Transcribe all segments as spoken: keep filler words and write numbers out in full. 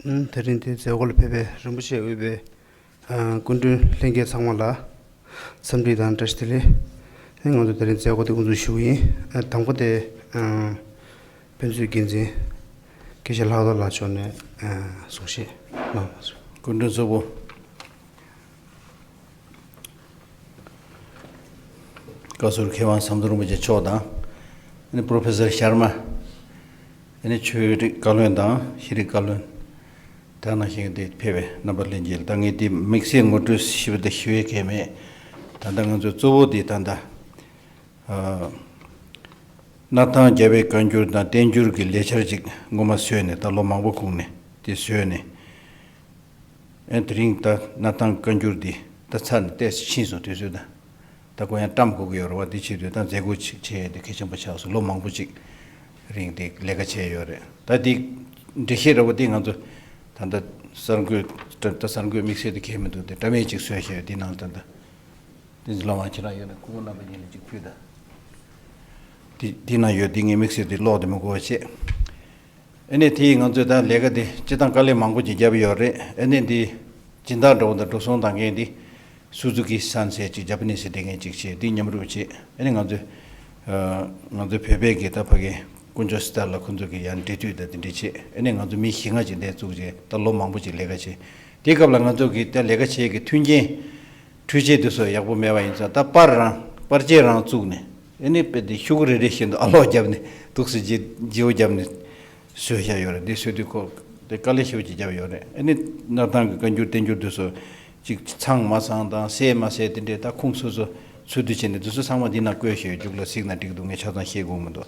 ཨུམ། དེ་རིང་འདིའི་མཛད་སྒོ་ལ་ཕེབས་པའི་རིན་པོ་ཆེ་དབུས་པའི་ཨ་སྐུ་མགྲོན་ལྷན་རྒྱས་ཚང་མ་ལ་འཚམས་འདྲི་དང་བཀྲ་ཤིས་བདེ་ལེགས། ཨ་ང་ཚོ་དེ་རིང་མཛད་སྒོ་འདི་དབུ་འཛུགས་ཞུ་གི་ཡིན། ཨ་དང་པོ་དེ་ཨ་དཔེ་མཛོད་འགན་འཛིན་སྐྱིད་ཤོད་ལྷག་རྡོར་ལགས་མཆོག་ནས་ཨ་གསུང་བཤད་གནང་བ་སོང་། སྐུ་མགྲོན་གཙོ་བོ། བཀའ་ཟུར་མཁས་དབང་ཟམ་གདོང་རིན་པོ་ཆེ་མཆོག་དང་། ཨ་ནི་པྲོ་ཕེ་སར་ཤར་མ། ཨ་ནི་ཆོས་རིག་བཀའ་བློན་དང་ཤེས་རིག་བཀའ་བློན། དེ་ནང་བཞིན་དེ་ཕེབས་པའི་རྣམ་པ་ལྷན་རྒྱས་ལ། ད་ངས་དེ་དམིགས་བསལ་ངོ་སྤྲོད་ཞིབ་ཏུ་ཞུ་ཡས་གང་མེད། ད་ལྟ་ང་ཚོའི་གཙོ་བོ་དེ་ད་ལྟ་ཨ་སྣར་ཐང་རྒྱལ་བའི་བཀའ་འགྱུར་དང་བསྟན་འགྱུར་གྱི་ལས་འཆར་ཅིག་སྔོན་མ་བཟོས་ནས། ད་ལོ་མང་པོ་སྒུག་ནས་དེ་བཟོས་ནས། ཨེ་དེ་རིང་ད་སྣར་ཐང་བཀའ་འགྱུར་འདི་ད་ཚར་ནས་ཏོག་ཙམ་ཕྱིན་སོང་། དུས་ཚོད་ད་ད་ཁོ་ཡང་བཀྲམ་དགོས་ཀྱི་ཡོད་རེད་བ། འདི་བྱེད་དུས་ད་མཛད་སྒོ་ཅིག་བྱས་ཏེ་གལ་ཆེན་པོ་ཆགས་སོང་། ལོ་མང་པོ་ཅིག་རིང་དེ་ལས་ཀ་བྱས་ཡོད་རེད། ད་འདི་འགྲེལ་བཤད་འདྲ་བོ་འདི་ང་ཚོ་ད་ལྟ་གསར་འགོད་ད་གསར་འགོད་དམིགས་བསལ་དེ་གལ་མི་འདུག་དེ་འདྲ་མིན་ཅིག་བཟོས་བཞག་ཡོད། འདི་ནང་ད་ལྟ་འདི་ལ་དབང་ཁྱེད་རང་ཡོད་ན་སྐུ་ངོ་རྣམ་པ་གཉིས་ལ་ཅིག་ཕུལ་ད། འདི་འདི་ནང་ཡོད། འདི་ངས་དམིགས་བསལ་དེ་ཀློག་དེ་མི་དགོས་པ་བྱས། ཨ་ནི་དེ་ང་ཚོས་ད་ལས་ཀ་དེ་སྤྱིར་བཏང་དཀའ་ལས་མང་པོ་ཅིག་བརྒྱབ་ཡོད་རེད། ཨ་ནི་འདི་སྦྱིན་བདག་འདྲ་བོ་དང་འགྲོ་སོང་བཏང་མཁན་འདི་སུ་ཛུ་ཀི་སན་ཟེར་ཅིག་ཇ་པ་ནི་སི་དེ་མཁན་ཅིག་བྱས། འདི་མཉམ་རུབ་བྱས། ཨ་ནི་ང་ཚོས་ཨ་ང་ཚོའི་བོད་པའི་གི་ད་ཕ་གི་དཀོན་མཆོག་སི་ཏཱ་ལ་ཁོ་ཚོ་གི་ཡང་འབྲེལ་མཐུད་ད་དེ་འདྲ་བྱས། ཨ་ནི་ང་ཚོ་མི་བཞི་ལྔ་ཅིག་འདས་བཙུགས་བྱས། ད་ལོ་མང་པོ་ཅིག་ལས་ཀ་བྱས། དེ་སྐབས་ལ་ང་ཚོ་གི་ད་ལས་ཀ་བྱེད་ཀྱི་མཐུན་རྐྱེན་འཕྲུལ་ཆས་དེ་ཚོ་ཡག་པོ་མེད་པ་ཡིན་ཙང་། ད་པར་རང་པར་ཆས་རང་བཙུགས་ནས། ཨ་ནི་དཔེ་དེ་ཤོག་གུ་རེ་རེ་བཞིན་དུ་ཨ་ལོག་བརྒྱབ་ནས་འདུག་སེ་བརྗེ་བརྗེ་བོ་བརྒྱབ་ནས་བཟོས་བཞག་ཡོད་རེད། འདི་བཟོས་དུས་ཁོ་དེ་དཀའ་ལས་ཞེ་པོ་ཅིག་བརྒྱབ་ཡོད་རེད། ཨ་ནི་སྣར་ཐང་གི་བཀའ་འགྱུར་བསྟན་འགྱུར་དེ་ཚོ་ཅིག་ཚང་མ་ཚང་དང་གསལ་མ་གསལ་དེ་འདྲའི་ད་ཁུངས་སོ་སོ་ཚུལ་དུ་བྱས་ནས་དེ་ཚོ་ཚང་མ་འདི་ནང་བཀོད་བཞག་ཡོད། མཇུག་ལ་གཟིགས་ན་འགྲིག་འདུག་ངས་ཆ་ཚང་ཤེས་དགོས་མི་འདུག་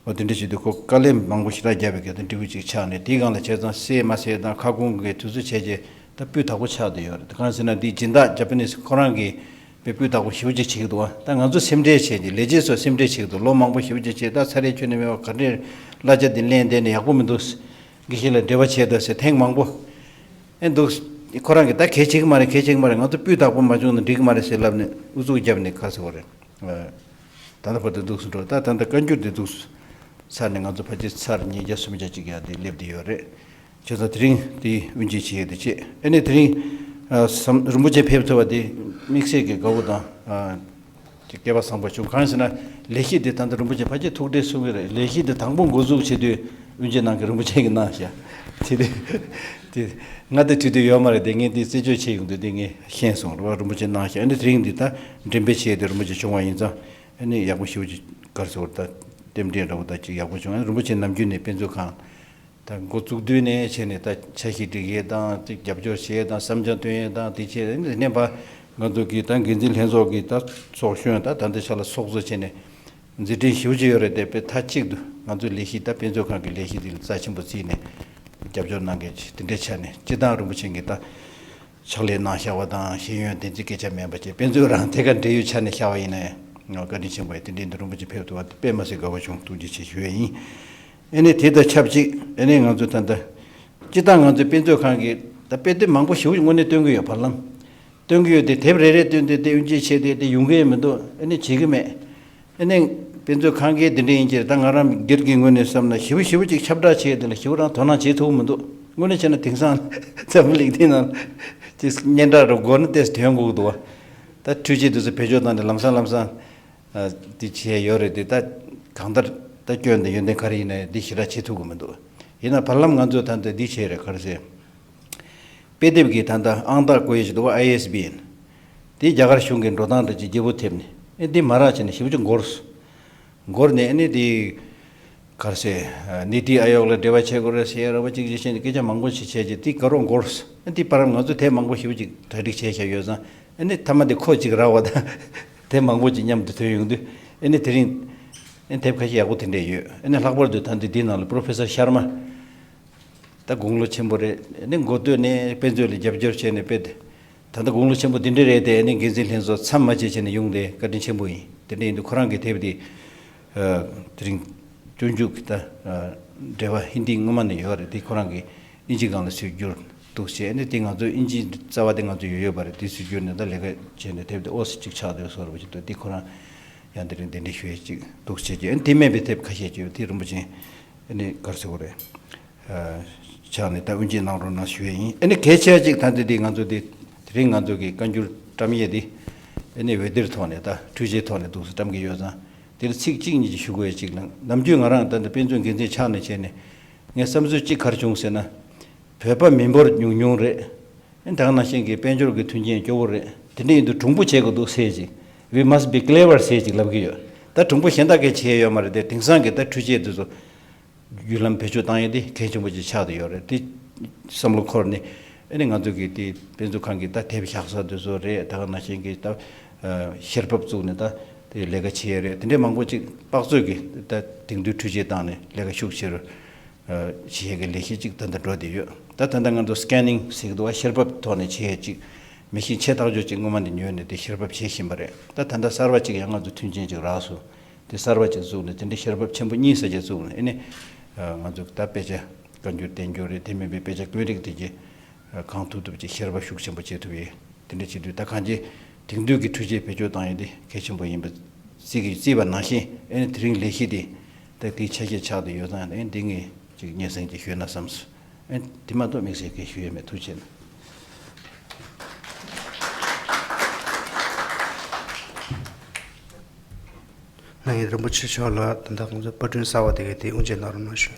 འོ་དེ་འདྲ་བྱེད་དུས་ཁོ་དཀའ་ལས་མང་པོ་ཞེ་དྲག་བརྒྱབ་པའི་གལ་ཏེ་འབྲས་བུ་ཅིག་ཆགས་ནས། དེའི་སྒང་ལ་བྱས་ཙང་གསལ་མ་གསལ་དང་ཁ་སྐོང་གི་དུས་ཚོད་བྱས་རྗེས་ད་སྤུས་དག་པོ་ཆགས་བསྡད་ཡོད་རེད། གང་ཟེར་ན་འདི་སྦྱིན་བདག་ཇ་པ་ནི་སི་ཁོ་རང་གིས་དཔེ་སྤུས་དག་པོ་ཞེ་པོ་ཅིག་བྱེད་ཀྱི་འདུག་བ། ད་ང་ཚོ་སེམས་ཁྲལ་བྱས་རྗེས། ལས་བྱེད་ཚོ་སེམས་ཁྲལ་བྱེད་ཀྱི་འདུག་ལོ་མང་པོ་ཞེ་པོ་ཅིག་བྱས། ད་ཚར་རེ་ཁྱོན་ནས་མེད་པ་ག་འདྲས་གླ་ཆ་འདི་ལེན་བསྡད་ནས་ཡག་པོ་མི་འདུག་དགེ་བཤེས་ལ་འབྲེལ་བ་བྱས་ད་ཟེར་ཐེངས་མང་པོ། ཨེ་འདུག་ཁོ་རང་གིས་ད་གལ་ཆེ་གི་མ་རེད། གལ་ཆེ་གི་མ་རེད། ང་ཚོ་སྤུས་དག་པོ་མ་བྱུང་ན་འགྲིག་གི་མ་རེད་ཟེར་ལབ་ནས་ཨུ་ཚུགས་བརྒྱབ་ནས་ག་ཟེར་བ་རེད། ད་ལྟ་བར་དུ་འདུག་སེ་འགྲོ། ད་ད་ལྟ་བཀའ་འགྱུར་དེ་འདུག་སེ་ཚར་ནས་ང་ཚོ་ཕལ་ཆེར་ཚར་ཉིས་བརྒྱ་སུམ་བརྒྱ་ཅིག་ཡར་དེ་སླེབས་བསྡད་ཡོད་རེད། བྱས་ཙང་དེ་རིང་དེ་དབུ་འབྱེད་བྱེད་ཡས་དེ་བྱས། ཨ་ནི་དེ་རིང་ཨ་བསམ་རིན་པོ་ཆེ་ཕེབས་ཐུབ་པ་དེ་དམིགས་བསལ་གྱི་དགའ་བོ་དང་ཨ་ཅིག་སྐལ་པ་བཟང་པོ་བྱུང་། གང་ཟེར་ན་ལས་གཞི་དེ་ད་ལྟ་རིན་པོ་ཆེ་ཕལ་ཆེར་ཐུགས་ཁྲལ་གསུང་གི་རེད། ལས་གཞི་དེ་དང་པོ་འགོ་འཛུགས་བྱེད་དུས་དབུ་འབྱེད་གནང་མཁན་རིན་པོ་ཆེ་གིས་གནང་ཤག་དེ་དེ་དེ་ང་དེ་དུས་དེ་ཡོད་མ་རེད། དེ་ངས་དེ་རྩད་གཅོད་བྱེད་ཡོང་དུས་དེ་ངས་ཤེས་སོང་རེད་བ། རིན་པོ་ཆེ་གནང་ཤག་ཨ་ནི་དེ་རིང་འདི་ད་འགྲེམས་སྤེལ་བྱས་ཏེ་རིན་པོ་ཆེ་བྱུང་བ་ཡིན་ཙང་། ཨ་ནི་ཡག་པོ་ཞེ་པོ་ཅིག་ག་རེ་ཟེར་དགོས་རེད། ད་རྟེན་འབྲེལ་འདྲ་བོ་ད་ཅིག་ཡག་པོ་བྱུང་། ཨ་ནི་རིན་པོ་ཆེ་ནམ་རྒྱུན་ནས་དཔེ་མཛོད་ཁང་ད་འགོ་བཙུགས་དུས་ནས་བྱས་ནས་ད་འཆར་གཞི་སྒྲིག་ཡས་དང་ཅིག་རྒྱབ་སྐྱོར་བྱེད་ཡས་དང་བསམ་འཆར་བཏོན་ཡས་དང་དེ་བྱས། ཨ་ནི་དེ་ནས་ཕར་ང་ཚོ་གི་ད་འགན་འཛིན་ལྷན་ཚོགས་ཀྱི་ད་ཚོགས་གཞོན་ད་ད་ལྟའི་ཆ་ལ་ཚོགས་གཙོ་བྱས་ནས་མཛད་འཕྲིན་ཞེ་པོ་ཅིག་ཡོད་རེད་དེ། དཔེ་མཐའ་གཅིག་ཏུ་ང་ཚོའི་ལས་གཞི་ད་དཔེ་མཛོད་ཁང་གི་ལས་གཞི་འདི་ལ་རྩ་ཆེན་པོ་བརྩིས་ནས་རྒྱབ་སྐྱོར་གནང་མཁན་ཅིག་དེ་འདྲའི་ཆ་ནས་སྤྱིར་བཏང་རིན་པོ་ཆེ་གིས་ད་ཕྱག་ལས་གནང་བཞག་པ་དང་ཤེས་ཡོན་བདེན་ཚིག་སྐད་ཆ་མེད་པ་བྱས། དཔེ་མཛོད་རང་ཐད་ཀར་འབྲེལ་ཡོད་ཆ་ནས་བཞག་པ་ཡིན་ན་ཡང་བཀའ་དྲིན་ཆེན་པོ་ཡིན། དེ་འདྲའི་འདི་རིན་པོ་ཆེ་ཕེབས་ཐུབ་པ་དེ་དཔེ་མ་སྲིད་དགའ་པོ་བྱུང་། ཐུགས་རྗེ་ཆེ་ཞུ་ཡས་ཡིན། ཨ་ནི་དེ་དང་ཆབས་ཅིག་ཨ་ནི་ང་ཚོ་ད་ལྟ་སྤྱིར་བཏང་ང་ཚོའི་དཔེ་མཛོད་ཁང་གིས་ད་དཔེ་དེབ་མང་པོ་ཞེ་པོ་དངོས་གནས་སྟོན་གྱི་ཡོད། བར་ལམ་སྟོན་གྱི་ཡོད་དེ། དེབ་རེ་རེ་བཏོན་ཏེ་དེ་དབུ་འབྱེད་བྱས་ཏེ་དེ་ཡོང་གི་མི་འདུག་ཨ་ནི་བྱེད་ཀྱི་མེད། ཨ་ནི་དཔེ་མཛོད་ཁང་གིས་དེ་འདྲ་ཡིན་གྱི་རེད། ད་ང་རང་སྒེར་གྱི་ངོས་ནས་བསམ་ན་ཞེ་པོ་ཞེ་པོ་ཅིག་ཁྱབ་བསྒྲགས་བྱས་དེ་ལ་ཞེ་པོ་རང་དོ་སྣང་བྱེད་ཐུབ་ཀྱི་མི་འདུག་དངོས་གནས་བྱས་ན་དེང་སང་འཛམ་བུ་གླིང་འདི་ནང་ཅིག་སྙན་གྲགས་རུ་སྒོར་ནི་ཏོག་ཙམ་ཐོན་དགོས་ཀྱི་འདུག་བ། ད་འཕྲུལ་ཆས་དེ་ཚོ་བེད་སྤྱོད་བཏང་ནས་ལམ་སང་ལམ་སང་ཨ་འདི་བྱས་ཡོད་རེད་དེ། ད་གང་ལྟར་ད་སྐྱོན་དང་ཡོན་ཏན་ག་རེ་ཡིན་ན་ཡང་འདི་ཞེ་དྲག་བྱེད་ཐུབ་ཀྱི་མི་འདུག་ཡིན་ན་བར་ལམ་ང་ཚོས་ད་ལྟ་འདི་བྱས་རེད། ག་རེ་ཟེར། དཔེ་དེབ་ཀྱི་ད་ལྟ་ཨང་རྟགས་བཀོད་ཡས་ཅིག་འདུག་བ། ཨའི་ཨེས་བི་ཨེན། དེ་རྒྱ་གར་གཞུང་གི་འགྲོ་སྟངས་དང་ཅིག་བརྗེ་པོ་ཐེབས་ནས། ཨེ་འདི་མ་རག་བྱས་ནས་ཞེ་པོ་ཅིག་འགོར་སོང་། འགོར་ནས་ཨ་ནི་དེ་ག་རེ་ཟེར། ནི་ཏི་ཨ་ཡོག་ལ་འབྲེལ་བ་བྱེད་དགོས་རེད་ཟེར་ར་བ་ཅིག་ཅིག་བྱས་ནས་སྐད་ཆ་མང་པོ་ཞིག་བྱས་རྗེས་དེ་ག་རོ་འགོར་སོང་། ཨ་དེ་བར་ང་ཚོ་དེབ་མང་པོ་ཞེ་པོ་ཅིག་གྲ་སྒྲིག་བྱས་བཞག་ཡོད་ཙང་། ཨ་ནི་མཐའ་མ་དེ་ཁོ་ཅིག་རག་པ་དང་དེབ་མང་པོ་ཅིག་མཉམ་དུ་ཐོན་ཡོང་དུས། ཨ་ནི་དེ་རིང་ཨ་ནི་དེབ་ཁ་ཤས་ཡག་པོ་དེ་འདྲས་ཡོད། ཨ་ནི་ལྷག་པར་དུ་ད་འདི་འདི་ནང་ལ་པྲོ་ཕེ་སར་ཤར་མ། ད་དགུང་ལོ་ཆེན་པོ་རེད། ཨ་ནི་འགོ་སྟོད་ནས་དཔེ་མཛོད་ལ་རྒྱབ་སྐྱོར་བྱས་ནས་དཔེ་དེ། ད་ལྟ་དགུང་ལོ་ཆེན་པོ་འདི་འདྲ་རེད་དེ། ཨ་ནི་འགན་འཛིན་ལྷན་ཚོགས་མཚམས་མ་བཅད་བྱས་ནས་ཡོང་དེ་བཀའ་དྲིན་ཆེན་པོ་ཡིན། དེ་འདྲ་ཡིན་དུས་ཁོ་རང་གི་དེབ་དེ་ཨ་དེ་རིང་སྤྱོད་འཇུག་གི་ད་ཨ་འགྲེལ་པ་ཧིན་དི་སྔོན་མ་ནས་ཡོད་རེད་དེ། ཁོ་རང་གིས་ཨིན་ཇི་སྒང་ལ་བསྒྱུར་འདུག་བྱས། ཨ་ནི་དེ་ང་ཚོ་ཨིན་ཇི་རྩ་བ་དེ་ང་ཚོ་ཡོད་ཡོད་པ་རེད། དེ་བསྒྱུར་ནས་ད་ལས་ཀ་བྱས་ནས་དེབ་དེ་ཨོ་སི་གཅིག་ཆགས་བསྡད་སོགས་རེད་པ་ཅིག་འདུག་དེ་ཁོ་རང་ཡང་དེ་རིང་གདན་འདྲེན་ཞུ་ཡས་ཅིག་འདུག་བྱས་ཀྱི། ཨ་ནི་དེ་མིན་པའི་དེབ་ཁ་ཤས་ཅིག་ཡོད། དེ་རིན་པོ་ཆེ་ཨ་ནི་ག་རེ་ཟེར་དགོས་རེད། ཨ་ ཆགས་ནས་ད་དབུ་འབྱེད་གནང་རོགས་གནང་ཞུ་ཡས་ཡིན། ཨ་ནི་གལ་ཆེ་བ་གཅིག་ད་འདི་འདི་ང་ཚོ་འདི་དེ་རིང་ང་ཚོ་གི་བཀའ་འགྱུར་བཀྲམ་ཡས་འདི་ཨ་ནི་འོད་སྡེར་ཐོག་ནས་ད་འཕྲུལ་ཆས་ཐོག་ནས་འདུག་སེ་བཀྲམ་གི་ཡོད་ཙང་། དེར་ཚིག་གཅིག་གཉིས་ཅིག་ཞུ་དགོས་ཡས་གཅིག་ལ། ནམ་རྒྱུན་ང་རང་ད་ལྟ་དཔེ་མཛོད་འགན་འཛིན་ཆགས་ནས་བྱས་ནས་ངས་བསམ་ཚུལ་གཅིག་ག་རེ་བྱུང་ཟེར་ན། བོད་པ་མི་འབོར་ཉུང་ཉུང་རེད། ཨ་ནི་ད་ག་ནང་བཞིན་གྱི་དཔལ་འབྱོར་གྱི་མཐུན་རྐྱེན་སྐྱོ་བོ་རེད། དེ་འདྲ་ཡིན་དུས་གྲུང་པོ་བྱེད་དགོས་འདུག་ཟེར་ཅིག We must be clever ཟེར་ཅིག་ལབ་གི་ཡོད། ད་གྲུང་པོ་གཞན་དག་གིས་བྱས་ཡོད་མ་རེད་དེ། དེང་སང་གི་ད་འཕྲུལ་ཆས་འདི་ཚོ་བརྒྱུད་ལམ་བེད་སྤྱོད་བཏང་ཡས་དེ་གལ་ཆེན་པོ་ཅིག་ཆགས་བསྡད་ཡོད་རེད། དེ་བསམ་བློ་འཁོར་ནས་ཨ་ནི་ང་ཚོ་གི་དེ་དཔེ་མཛོད་ཁང་གི་ད་དེབ་བཞག་ས་དེ་ཚོ་རེད། ད་ག་ནང་བཞིན་གྱི་ད་ཨ་བཤེར་འབབ་བཙུགས་ནས་ད་དེ་ལས་ཀ་བྱས་ཡས་རེད། དེ་འདྲའི་མང་པོ་ཅིག་དཔག་ཚོད་ཀྱིས་ད་དེང་དུས་འཕྲུལ་ཆས་བཏང་ནས་ལས་ཀ་ཤུགས་ཆེ་རུ་ཨ་བྱེད་ཡས་ཀྱི་ལས་གཞི་ཅིག་ད་ལྟ་འགྲོ་བསྡད་ཡོད། ད་ད་ལྟ་ང་ཚོ་སི་ཀེ་ནིང་ཟེར་གྱི་འདུག་བ། བཤེར་འབབ་ཐོག་ནས་བྱེད་ཡས་ཅིག་མི་ཤིན་ཆེ་ཐག་ཆོད་ཅིག་སྔོན་མ་ནས་ཉོས་ནས་དེ་བཤེར་འབབ་བྱེད་བཞིན་པ་རེད། ད་ད་ལྟ་གསར་པ་ཅིག་ཡང་ང་ཚོ་མཐུན་རྐྱེན་ཅིག་རག་སོང་། དེ་གསར་པ་ཅིག་བཙུགས་ནས་དེ་འདྲའི་བཤེར་འབབ་ཆེན་པོ་གཉིས་ཙམ་ཅིག་བཙུགས་ནས་ཨ་ནི་ང་ཚོ་ད་དཔེ་ཆ་བཀའ་འགྱུར་བསྟན་འགྱུར་རེད། དེ་མིན་པའི་དཔེ་ཆ་དཀོན་རིགས་དེ་གྱད་གང་ཐུབ་ཐུབ་ཅིག་བཤེར་འབབ་ཤུགས་ཆེན་པོ་བྱེད་ཐུབ་ཡས་དེ་འདྲ་བྱེད་དུས། ད་གང་ཅི་དེང་དུས་ཀྱི་འཕྲུལ་ཆས་བེད་སྤྱོད་བཏང་ཡས་དེ་གལ་ཆེན་པོ་ཡིན་པ་རྩིས་ཀྱི་རྩིས་པ་ནང་བཞིན་ཨ་ནི་དེ་རིང་ལས་གཞི་དེ་ད་དེའི་ཆ་ཤས་ཆགས་བསྡད་ཡོད་ཙང་། ཨ་ནི་འདི་ངས་ཅིག་སྙན་སེང་ཅིག་ཞུས་ན་བསམས་སོང་། ཨེ། དེ་མ་གཏོགས་དམིགས་བསལ་གྱི་ཞུ་ཡས་མེད། ཐུགས་རྗེ་ཆེ་གནང་། ན་ཡིན་རིན་པོ་ཆེ་མཆོག་ལ་ད་ལྟ་ང་ཚོ་པར་སྐྲུན་གསར་བ་དེ་གའི་དེ་དབུ་འབྱེད་གནང་རོགས་གནང་ཞུ།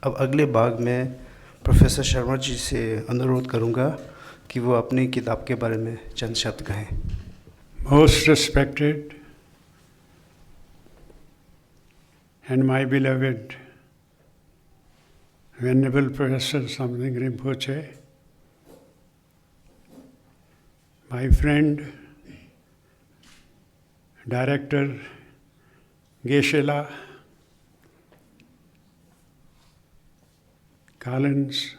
अब अगले भाग में प्रोफेसर शर्मा जी से अनुरोध करूंगा कि वो अपनी किताब के बारे में चंद शब्द कहें। Most respected and my beloved Venerable Professor Samdhing Rinpoche, my friend, Director Geshe-la, Collins,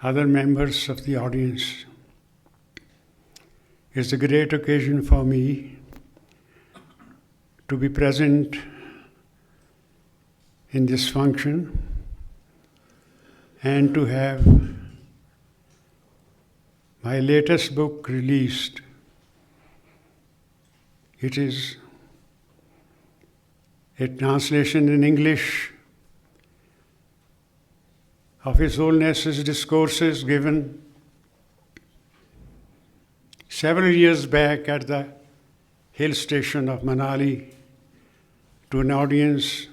other members of the audience, it's a great occasion for me to be present in this function and to have my latest book released. It is a translation in English of His Holiness's discourses given several years back at the hill station of Manali to an audience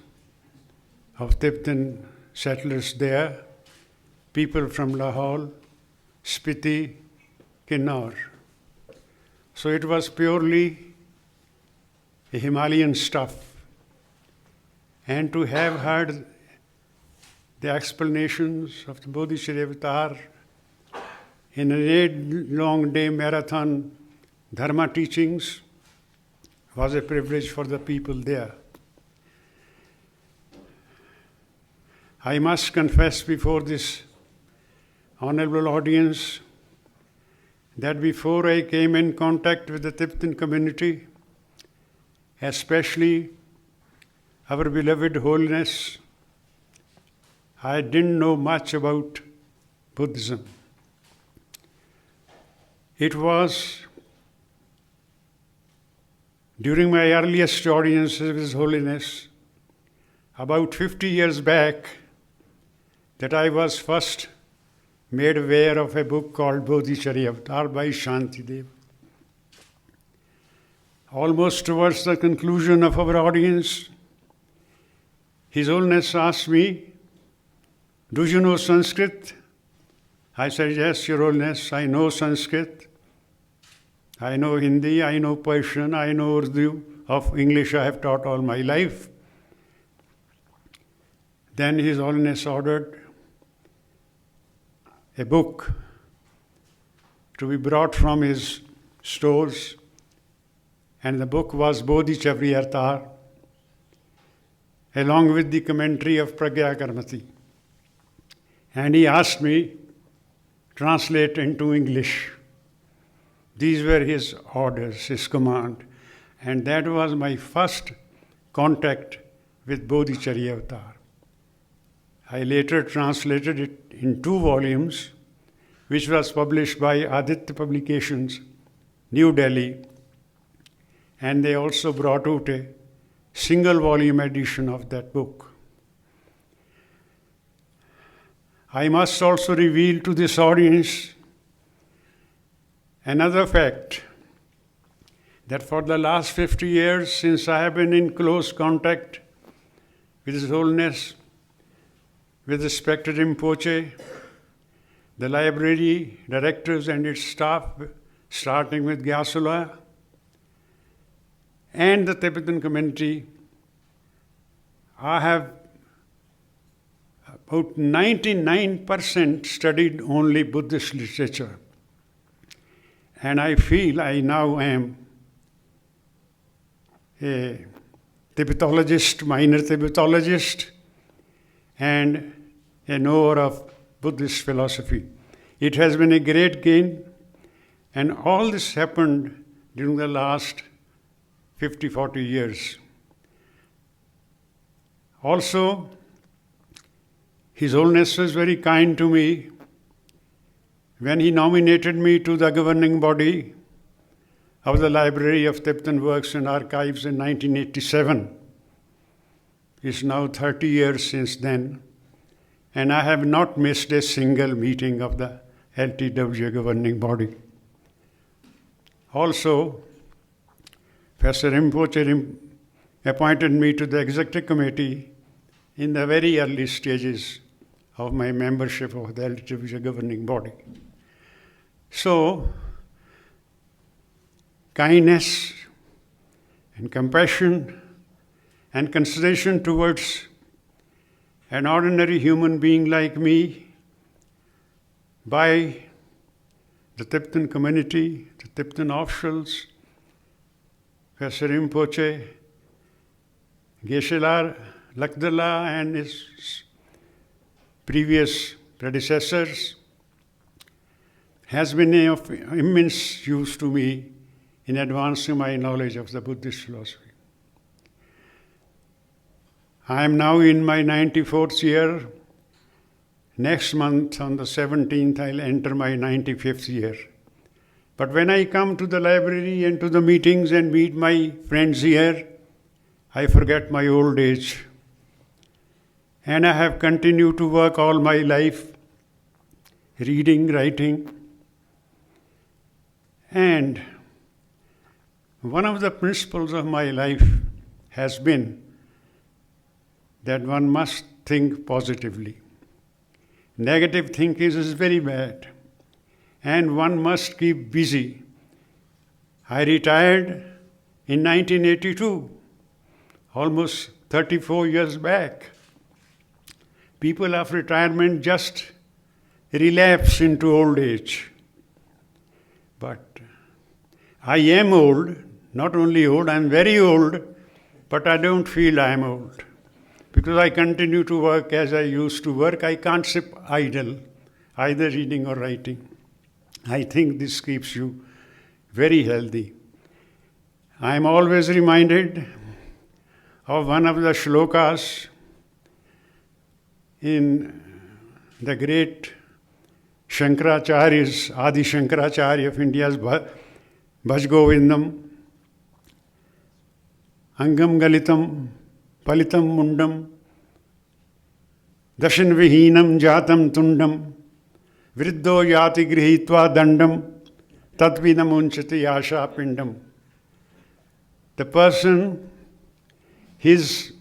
of Tibetan settlers there, people from Lahaul, Spiti, Kinnaur. So it was purely Himalayan stuff. And to have heard the explanations of the Bodhichariya Avatar in an eight long day marathon Dharma teachings, was a privilege for the people there. I must confess before this honorable audience that before I came in contact with the Tibetan community, especially our beloved Holiness, I didn't know much about Buddhism. It was during my earliest audiences with His Holiness, about fifty years back, that I was first made aware of a book called Bodhicharya Avatar by Shantideva. Almost towards the conclusion of our audience, His Holiness asked me, "Do you know Sanskrit?" I said, "Yes, Your Holiness, I know Sanskrit. I know Hindi, I know Persian, I know Urdu. Of English, I have taught all my life." Then His Holiness ordered a book to be brought from his stores, and the book was Bodhicharya Avatar, along with the commentary of Pragya Karmati. And he asked me translate into English. These were his orders, his command. And that was my first contact with Bodhicharya Avatar. I later translated it in two volumes, which was published by Aditya Publications, New Delhi, and they also brought out a single volume edition of that book. I must also reveal to this audience another fact, that for the last fifty years, since I have been in close contact with His Holiness, with respected Rinpoche, the library directors and its staff, starting with Gyaltsuen, and the Tibetan community, I have about ninety-nine percent studied only Buddhist literature. And I feel I now am a Tibetologist, minor Tibetologist, and a knower of Buddhist philosophy. It has been a great gain, and all this happened during the last fifty, forty years. Also, His Holiness was very kind to me when he nominated me to the governing body of the Library of Tibetan Works and Archives in nineteen eighty-seven. It's now thirty years since then, and I have not missed a single meeting of the L T W governing body. Also, Professor Rinpoche Rim- appointed me to the executive committee in the very early stages of my membership of the L T W governing body. So, kindness and compassion and consideration towards an ordinary human being like me by the Tibetan community, the Tibetan officials, Professor Rinpoche, Geshe-la, Lakdala, and his previous predecessors has been of immense use to me in advancing my knowledge of the Buddhist philosophy. I am now in my ninety-fourth year. Next month, on the seventeenth, I'll enter my ninety-fifth year. But when I come to the library and to the meetings and meet my friends here, I forget my old age. And I have continued to work all my life, reading, writing. And one of the principles of my life has been that one must think positively. Negative thinking is very bad, and one must keep busy. I retired in nineteen eighty-two, almost thirty-four years back. People of retirement just relapse into old age. But I am old, Not only old, I'm very old, but I don't feel I'm old. Because I continue to work as I used to work, I can't sit idle, either reading or writing. I think this keeps you very healthy. I am always reminded of one of the shlokas in the great Shankaracharya's, Adi Shankaracharya of India's Bha- Bhaj Govindam, Angam Galitam, Palitam Mundam, Dashan Vihinam Jatam Tundam, Vriddho Yati Grihitva Dandam, Tatvi Namunchati Yasha Pindam. The person, his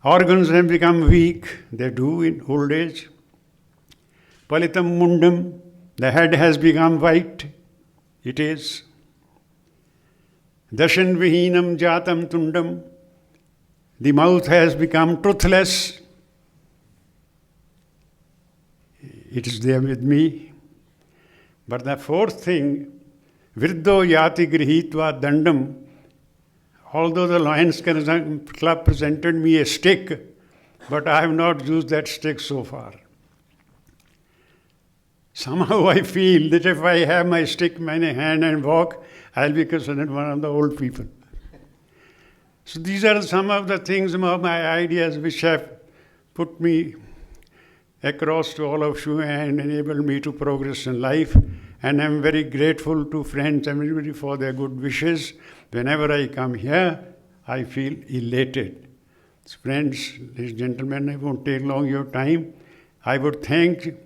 organs have become weak, they do in old age. Palitam Mundam, the head has become white, it is. Dashan Vihinam Jatam Tundam, the mouth has become toothless, it is there with me. But the fourth thing, Vriddho Yati Grihitva Dandam, although the Lions Club presented me a stick, but I have not used that stick so far. Somehow I feel that if I have my stick in my hand and walk, I'll be considered one of the old people. So these are some of the things, some of my ideas which have put me across to all of you and enabled me to progress in life. And I'm very grateful to friends, everybody, for their good wishes. Whenever I come here, I feel elated. Friends, ladies and gentlemen, I won't take long your time. I would thank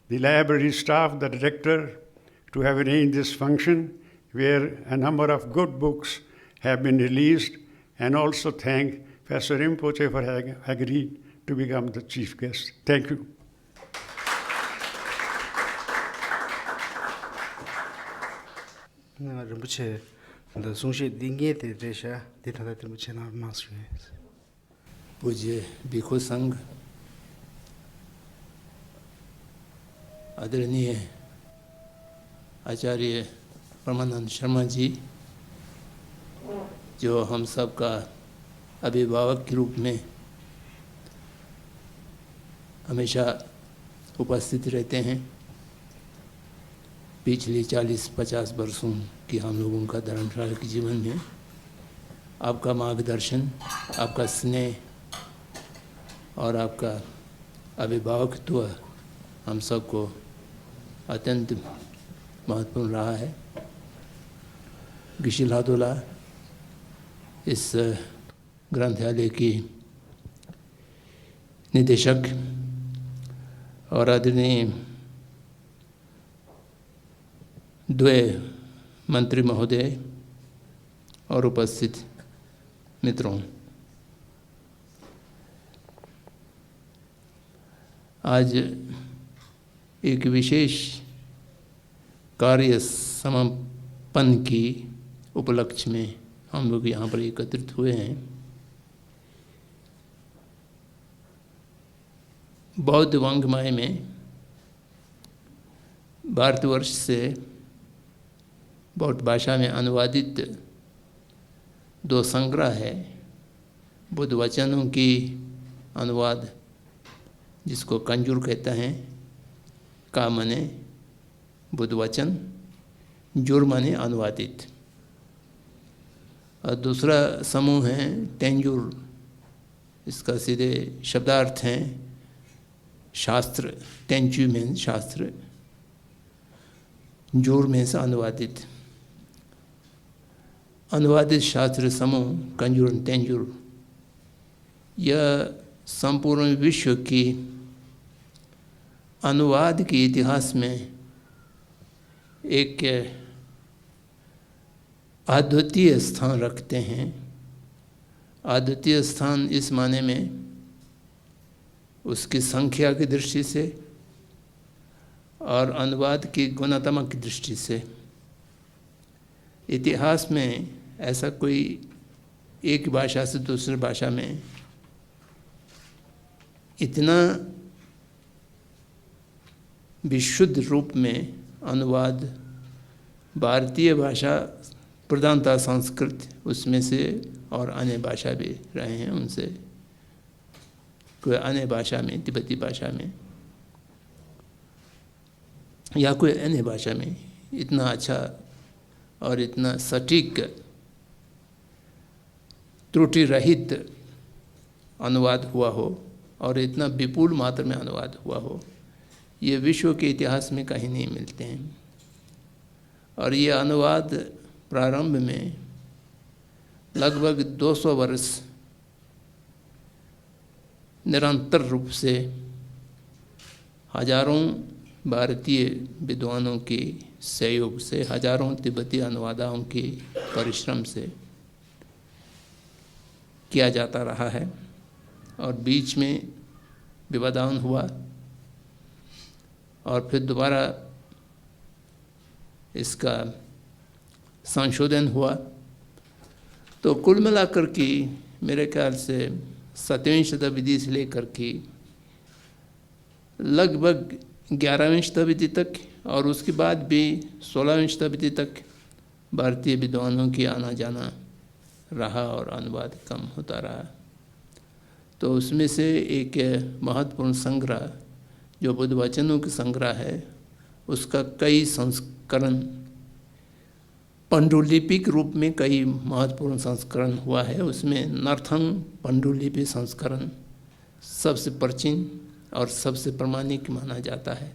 the library staff, the director, to have arranged this function where a number of good books have been released, and also thank Professor Rinpoche for having agreed to become the chief guest. Thank you. རིན་པོ་ཆེ་འདི་གསུང་བཤད་འདི་ངས་དེ་རེད་ཤག་འདི་ད་ལྟ་རིན་པོ་ཆེ་ནང་གནང་སོང་ཡིན། पूज्य भिक्षु संघ, आदरणीय आचार्य परमानंद शर्मा जी, जो हम सब का अभिभावक के रूप में हमेशा उपस्थित रहते हैं। पिछले चालीस पचास वर्षों की हम लोगों का धर्मशाला के जीवन में आपका मार्गदर्शन, आपका स्नेह और आपका अभिभावकत्व हम सबको अत्यंत महत्वपूर्ण रहा है। गिशी लादोला इस ग्रंथालय की निदेशक और आदरणीय द्वय मंत्री महोदय और उपस्थित मित्रों, आज एक विशेष कार्य समापन की उपलक्ष्य में हम लोग यहाँ पर एकत्रित हुए हैं। बौद्ध वाङ्मय में भारतवर्ष से बौद्ध भाषा में अनुवादित दो संग्रह है। बुद्ध वचनों की अनुवाद, जिसको कंजूर कहते हैं, का माने बुद्ध वचन, जूर माने अनुवादित। और दूसरा समूह है तेंजूर, इसका सीधे शब्दार्थ है शास्त्र, तेंचू मीन्स शास्त्र, जूर मीन्स अनुवादित। अनुवादित शास्त्र समूह कंजूर तेंजूर, यह संपूर्ण विश्व की अनुवाद के इतिहास में एक अद्वितीय स्थान रखते हैं। अद्वितीय स्थान इस माने में उसकी संख्या की दृष्टि से और अनुवाद की गुणात्मक दृष्टि से। इतिहास में ऐसा कोई एक भाषा से दूसरी भाषा में इतना विशुद्ध रूप में अनुवाद भारतीय भाषा प्रधानतः संस्कृत उसमें से, और अन्य भाषा भी रहे हैं उनसे। कोई अन्य भाषा में, तिब्बती भाषा में, या कोई अन्य भाषा में इतना अच्छा और इतना सटीक, त्रुटि रहित अनुवाद हुआ हो और इतना विपुल मात्रा में अनुवाद हुआ हो, ये विश्व के इतिहास में कहीं नहीं मिलते हैं। और ये अनुवाद प्रारंभ में लगभग दो सौ वर्ष निरंतर रूप से हजारों भारतीय विद्वानों के सहयोग से, हजारों तिब्बती अनुवादाओं के परिश्रम से किया जाता रहा है। और बीच में व्यवधान हुआ और फिर दोबारा इसका संशोधन हुआ। तो कुल मिलाकर के मेरे ख्याल से सतवीं शताब्दी से लेकर के लगभग ग्यारहवीं शताब्दी तक और उसके बाद भी सोलहवीं शताब्दी तक भारतीय विद्वानों की आना जाना रहा और अनुवाद कम होता रहा। तो उसमें से एक महत्वपूर्ण संग्रह जो बुद्ध वचनों के संग्रह है, उसका कई संस्करण, पांडुलिपि के रूप में कई महत्वपूर्ण संस्करण हुआ है। उसमें नर्थंग पांडुलिपि संस्करण सबसे प्राचीन और सबसे प्रमाणिक माना जाता है।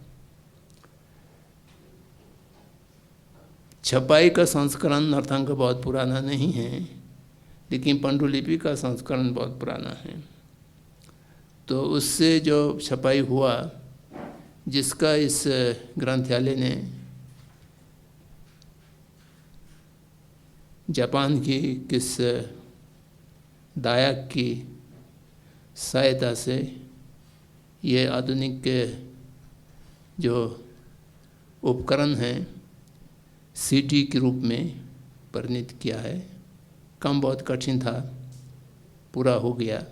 छपाई का संस्करण नर्थंग का बहुत पुराना नहीं है, लेकिन पांडुलिपि का संस्करण बहुत पुराना है। तो उससे जो छपाई हुआ, जिसका इस ग्रंथालय ने जापान की किस दायक की सहायता से ये आधुनिक जो उपकरण हैं, सीडी के रूप में परिणित किया है। काम बहुत कठिन था, पूरा हो गया।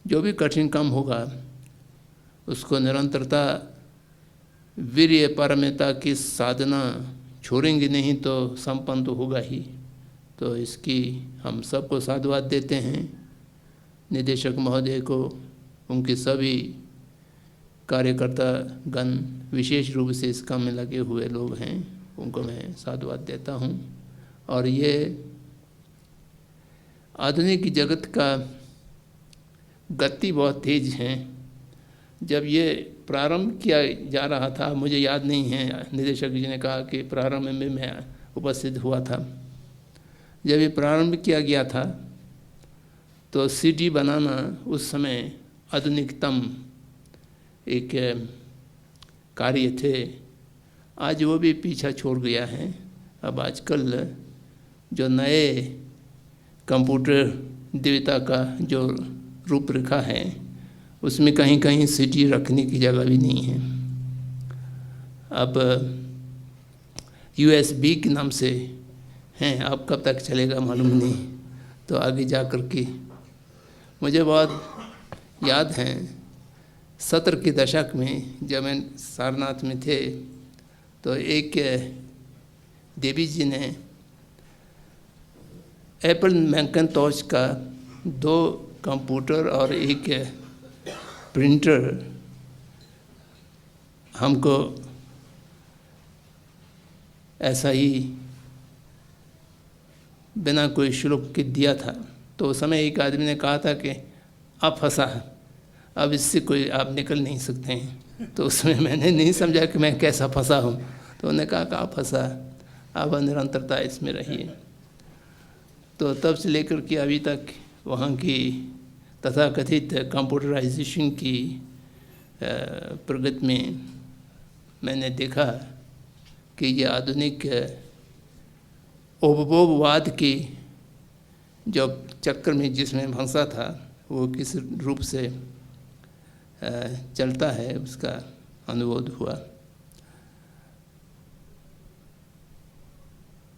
जो भी कठिन काम होगा, उसको निरंतरता, वीर्य पारमिता की साधना छोड़ेंगे नहीं तो संपन्न तो होगा ही। तो इसकी हम सबको साधुवाद देते हैं, निदेशक महोदय को, उनके सभी कार्यकर्ता गण, विशेष रूप से इस काम में लगे हुए लोग हैं, उनको मैं साधुवाद देता हूँ। और ये आधुनिक जगत का गति बहुत तेज है। जब ये प्रारंभ किया जा रहा था, मुझे याद नहीं है, निदेशक जी ने कहा कि प्रारंभ में मैं उपस्थित हुआ था। जब ये प्रारंभ किया गया था, तो सीडी बनाना उस समय आधुनिकतम एक कार्य थे, आज वो भी पीछा छोड़ गया है। अब आजकल जो नए कंप्यूटर देवता का जो रूपरेखा है, उसमें कहीं-कहीं सीडी रखने की जगह भी नहीं है। अब यूएसबी के नाम से हैं, अब कब तक चलेगा मालूम नहीं। तो आगे जा कर के मुझे बहुत याद है, सत्तर के दशक में जब मैं सारनाथ में थे, तो एक देवी जी ने एप्पल मैकइंटॉश का दो कंप्यूटर और एक प्रिंटर हमको ऐसा ही बिना कोई शुल्क के दिया था। तो उस समय एक आदमी ने कहा था कि "आप फंसा है, अब इससे कोई, आप निकल नहीं सकते हैं।" तो उसमें मैंने नहीं समझा कि मैं कैसा फंसा हूँ। तो उन्होंने कहा कि "आप फंसा है, अब निरंतरता इसमें रही है।" तो तब से लेकर के अभी तक वहाँ की तथाकथित कंप्यूटराइजेशन की, अ, प्रगति में मैंने देखा कि ये आधुनिक उपभोगवाद के जो चक्कर में जिसमें फंसा था, वो किस रूप से, अ, चलता है, उसका अनुबोध हुआ।